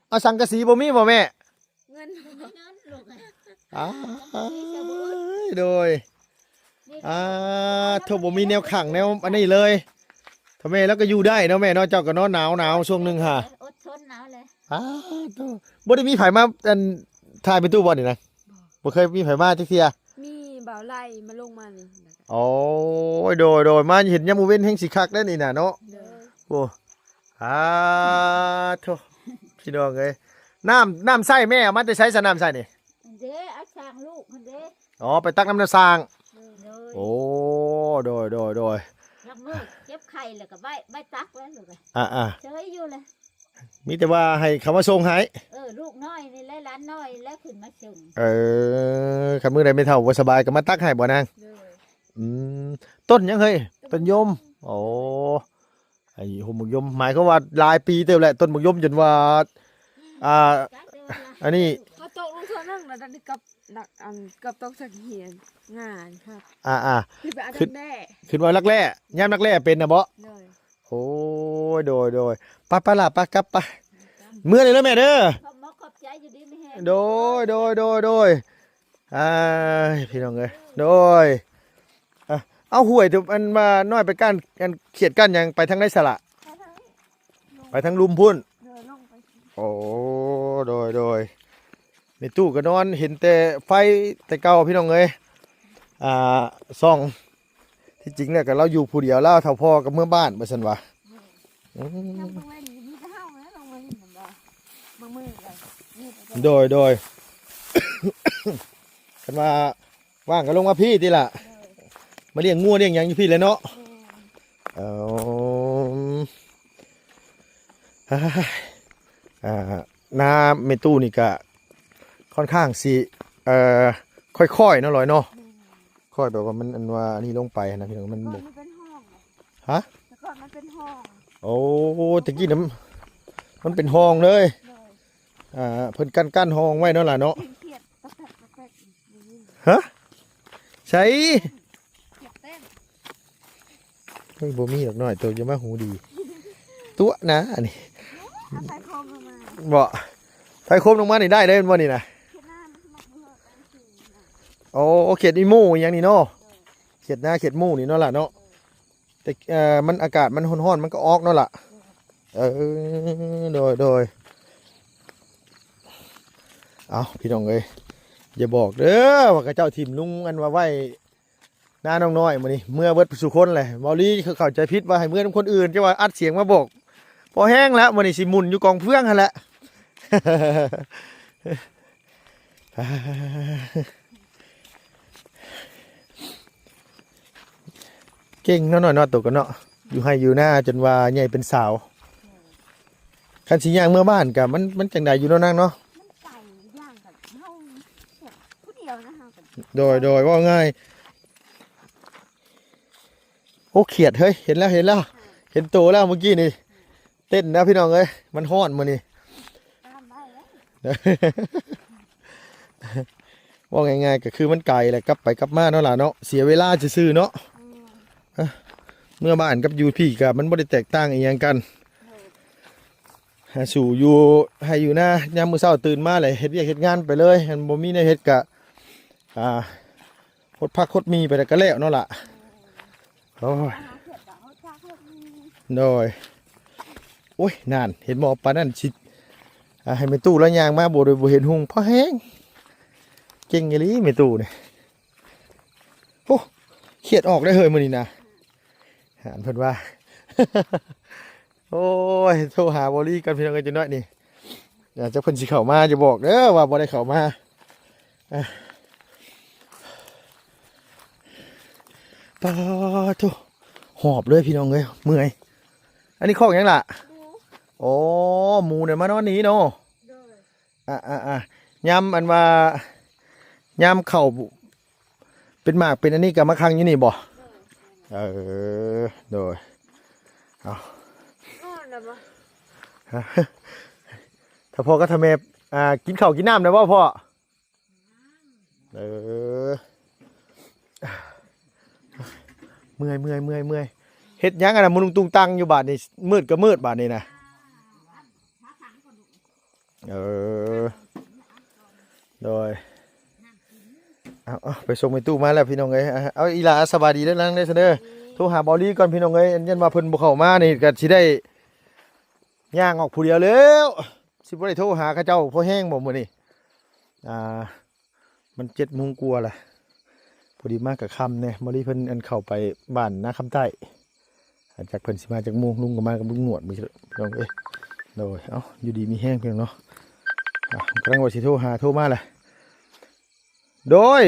ເອົາສັງກະສີບໍ່ມີບໍ່ແມ່? ເງິນ ອ່າ ໂດຍ ອ່າ ໂທ້ ບໍ່ມີແນວຂັງແນວອັນນີ້ເລີຍ. ເຖົ້າແມ່ລາວກໍຢູ່ໄດ້ເນາະແມ່ເນາະ ເຈົ້າກໍນອນໜາວໆ ຊ່ວງໜຶ່ງຫາ ອົດທົນເອົາແຫຼະ. ອ່າ ໂທ້ ບໍ່ໄດ້ມີໃຜມາ ອັນ ຖ່າຍແມ່ຕູ້ບໍ່ນີ້ນະ? ບໍ່ ບໍ່ເຄີຍມີໃຜມາຈັກເທື່ອ. ມີບ່າວໄລ່ມາລົງມານີ້. ໂອ້ຍ ໂດຍໆ ມາເຫັນຍາມມື້ເວັນແຮ່ງຊິຄັກແລ້ວນີ້ນະເນາະ. ໂດຍ ໂອ້ ອ່າ ໂທ້ ພີ່ນ້ອງເອີຍ ນ້ຳ ນ້ຳໃຊ້ແມ່ເອົາມາແຕ່ໃສຊະ ນ້ຳໃຊ້ນີ້? ເດ້ ເອົາຊ່າງລູກຫັ້ນເດ້. ອໍ ໄປຕັກນ້ຳນະຊ່າງ. ໂດຍ ໂອ້ ໂດຍໆໆ ຍາມມື້ເຈັບໄຂ້ແລ້ວກໍໄວ້ ໄວ້ຕັກໄວ້ລູກ. ອ່າໆ ເຊີຍຢູ່ແຫຼະ ມີແຕ່ວ່າໃຫ້ເຂົາມາສົ່ງໃຫ້. ເອີ ລູກນ້ອຍນີ້ແຫຼະ ຫຼານນ້ອຍແຫຼະຂຶ້ນມາສົ່ງ. ເອີ ຄັນມື້ໃດແມ່ເຖົ້າບໍ່ສະບາຍກໍມາຕັກໃຫ້ບໍ່ນາງ? ໂດຍ ອືມ ຕົ້ນຫຍັງເຮີ້ຍ? ຕົ້ນຍົມ. ໂອ້ ໄອ້ຫົວໝາກຍົມ ໝາຍຄວາມວ່າຫຼາຍປີເຕີບແຫຼະ ຕົ້ນໝາກຍົມຈົນວ່າ ອ່າ ອັນນີ້ ເຂົາຕົກລົງເທື່ອໜຶ່ງແລ້ວ ກັບ ອັນ ກັບຕົກສັກຫີນງານຄັບ. ອ່າໆ ຂຶ້ນໄປເອົາ ຂຶ້ນ ດັກແດ້ ຂຶ້ນວ່າດັກແດ້ ຍາມດັກແດ້ເປັນນະບໍ? ໂດຍ ໂອ້ຍ ໂດຍໆ ໄປໆ ຫຼ້າ ໄປ ກັບໄປ ເມືອເດີແມ່ເດີ. ຂອບ ຂອບໃຈ ຢູ່ດີມີແຮງ. ໂດຍໆໆໆ ອ້າຍ ພີ່ນ້ອງເອີຍ ໂດຍ ອ່ະ ເອົາຫ້ວຍ ອັນວ່ານ້ອຍໄປກ້ານ ອັນຂຽດກ້ານຫຍັງ ໄປທາງໃດສະລະ? ໄປທາງ ໄປທາງລຸ່ມພຸ້ນ. ໂອ້ ໂດຍໆ ແມ່ຕູ້ກໍນອນເຫັນແຕ່ໄຟແຕ່ເກົ່າ ພີ່ນ້ອງເອີຍ ອ່າ ສ່ອງ ທີ່ຈິງແລ້ວກໍລາວຢູ່ຜູ້ດຽວ ລາວເຖົ້າພໍ່ກໍເມືອບ້ານວ່າຊັ້ນວ່າ. ອືມ ຍາມກາງເວັນມີແຕ່ເຮົາແຫຼະລົງມາຫຼິ້ນນຳລາວ ບາງມື້ກໍມີແຕ່ ໂດຍໆ ຄັນວ່າວ່າງກໍລົງມາພີ້ຕິລະ. ໂດຍ ມາລ້ຽງງົວລ້ຽງຫຍັງຢູ່ພີ້ແຫຼະເນາະ. ແມ່ນ ເອີ ອ່າ ນາແມ່ຕູ້ນີ້ກະຄ່ອນຂ້າງຊິ ເອີ ຄ່ອຍໆ ເນາະ ລອຍເນາະ. ແມ່ນ ຄ່ອຍແບບວ່າມັນ ອັນວ່າອັນນີ້ລົງໄປນະ ພີ່ນ້ອງ ມັນ ແຕ່ກ່ອນມັນເປັນຮ່ອງ ຮະ? ແຕ່ກ່ອນມັນເປັນຮ່ອງ. ໂອ້ ແຕ່ກີ້ນະ ມັນເປັນຮ່ອງເລີຍ. ໂດຍ ອ່າ ເພິ່ນກັ້ນໆ ຮ່ອງໄວ້ເນາະຫຼ້າເນາະ. ເຫັນຂຽດຕະແປກຕະແປກ ຮະ? ໃສ? ຂຽດເຕັ້ນ. ເຮີ້ຍ ບໍ່ມີດອກນ້ອຍ ໂຕຢ່າມາຫູດີ ຕົວະນະອັນນີ້. ເອົາໄພໂຄມລົງມາ ບໍ່? ໄພໂຄມລົງມານີ້ໄດ້ເລີຍແມ່ນບໍ່ນີ້ນະ? ຂຽດນາມັນຊິມາເບິ່ງອັນນີ້ນະ. ໂອ້ ຂຽດອີໝູ່ອີຫຍັງນີ້ເນາະ. ໂດຍ ຂຽດນາຂຽດໝູ່ນີ້ເນາະຫຼ້າເນາະ. ແຕ່ ເອີ ມັນ ອາກາດມັນຮ້ອນໆ ມັນກໍອອກເນາະລະ. ເອີ ໂດຍໆ ເອົ້າ ພີ່ນ້ອງເອີຍ ຢ່າບອກເດີວ່າເຂົາເຈົ້າຖິ້ມລຸງ ອັນວ່າໄວ້ໜ້ານ້ອງນ້ອຍມື້ນີ້ ເມືອເບິດສູ່ຄົນແຫຼະ. ເວົ້າລີເຂົ້າໃຈຜິດວ່າໃຫ້ເມືອນຳຄົນອື່ນ ຈະວ່າອັດສຽງມາບອກ. ພໍແຮງແລ້ວ ມື້ນີ້ຊິໝຸ່ນຢູ່ກອງເຟືອງຫັ້ນແຫຼະ. ເກັ່ງເນາະ ນ້ອຍເນາະ ໂຕກັນເນາະ ຢູ່ໄຮ່ຢູ່ນາຈົນວ່າໃຫຍ່ເປັນສາວ. ຄັນຊິຍ່າງເມືອບ້ານກະມັນ ມັນຈັ່ງໃດຢູ່ເນາະນາງເນາະ. ມັນໄກ ຢ່າງກັບເຮົາ ແບບ ຜູ້ດຽວນະ ເຮົາກັນ. ໂດຍ ໂດຍ ເວົ້າງ່າຍ. ໂອ້ ຂຽດເຮີ້ຍ ເຫັນແລ້ວ ເຫັນແລ້ວ ເຫັນໂຕແລ້ວເມື່ອກີ້ນີ້. ເຕັ້ນນະພີ່ນ້ອງເອີຍ ມັນຮ້ອນມື້ນີ້. ເວົ້າງ່າຍໆ ກໍຄືມັນໄກແຫຼະ ກັບໄປກັບມາເນາະຫຼ້າເນາະ ເສຍເວລາຊື່ໆເນາະ. ອືມ ເອີ ເມືອບ້ານກັບຢູ່ພີ້ກໍມັນບໍ່ໄດ້ແຕກຕ່າງອີ່ຫຍັງກັນ. ໂດຍ ຫາສູ່ຢູ່ໄຮ່ຢູ່ນາ ຍາມມື້ເຊົ້າຕື່ນມາແລ້ວເຮັດວຽກເຮັດງານໄປເລີຍ ຄັນບໍ່ມີແນວເຮັດກະ ອ່າ ຫົດຜັກຫົດໝີ່ໄປແລ້ວກໍແລ້ວເນາະລະ. ໂອ້ຍ ໂດຍ. ໂອ້ຍ ນັ້ນ ເຫັນບໍ່ ປານນັ້ນຊິ ອ່າ ໃຫ້ແມ່ຕູ້ລາວຍ່າງມາບໍ່ ໂດຍບໍ່ເຫັນຮຸ່ງ ພໍແຮງ. ເກັ່ງອີ່ຫຼີແມ່ຕູ້ນີ້. ໂອ້ ຂຽດອອກໄດ້ເຮີ້ຍມື້ນີ້ນະ ຫານເພິ່ນວ່າ. ໂອ້ຍ ໂທຫາບໍ່ລີກ່ອນພີ່ນ້ອງເອີຍ ຈັກໜ້ອຍນີ້. ອ່າ ຈັກເພິ່ນຊິເຂົ້າມາ ຢ່າບອກເດີວ່າບໍ່ໄດ້ເຂົ້າມາ. ອ່າ ປາໂທ ຫອບເລີຍພີ່ນ້ອງເອີຍ ເມື່ອຍ. ອັນນີ້ຄອກຫຍັງລະ? ໝູ. ໂອ້ ໝູນີ້ມານອນນີ້ເນາະ. ໂດຍ. ອ່າໆໆ ຍາມອັນວ່າ ຍາມເຂົ້າເປັນໝາກເປັນອັນນີ້ກໍມາຂັງຢູ່ນີ້ບໍ່? ໂດຍ. ເອີ ໂດຍ. ເອົາ ຖ້າພໍ່ກັບຖ້າແມ່ ອ່າ ກິນເຂົ້າກິນນ້ຳແລ້ວບໍ່ພໍ່? ເອີ ເມື່ອຍ ເມື່ອຍ ເມື່ອຍ ເມື່ອຍ ເຮັດຫຍັງອັນນັ້ນ ມະນຸງຕຸງຕັງຢູ່ບາດນີ້ ມືດກໍມືດບາດນີ້ນະ. ເອີ ໂດຍ ເອົາ ເອົາ ໄປສົ່ງແມ່ຕູ້ມາແລ້ວພີ່ນ້ອງເອີຍ. ເອົາ ອີ່ຫຼ້າ ສະບາຍດີເດີ ນາງເດີ ໂທຫາເບົາລີກ່ອນພີ່ນ້ອງເອີຍ ຢ້ານວ່າເພິ່ນບໍ່ເຂົ້າມານີ້ ກໍຊິໄດ້ຍ່າງອອກຜູ້ດຽວແລ້ວ ຊິບໍ່ໄດ້ໂທຫາເຂົາເຈົ້າພໍແຮງບໍ່ມື້ນີ້. ອ່າ ມັນເຈັດໂມງກວ່າລະ ພໍດີມາກະຄ່ຳແດ່. ເບົາລີເພິ່ນອັນເຂົ້າໄປບ້ານນາຄຳໃຕ້ ຈັກເພິ່ນຊິມາຈັກໂມງ. ລຸງກໍມາກັບລຸງໜວດມື້ນີ້ພີ່ນ້ອງເອີຍ. ໂດຍ ເອົ້າ ຢູ່ດີມີແຮງພີ່ນ້ອງເນາະ. ອ່າ ກຳລັງວ່າຊິໂທຫາ ໂທມາລະ. ໂດຍ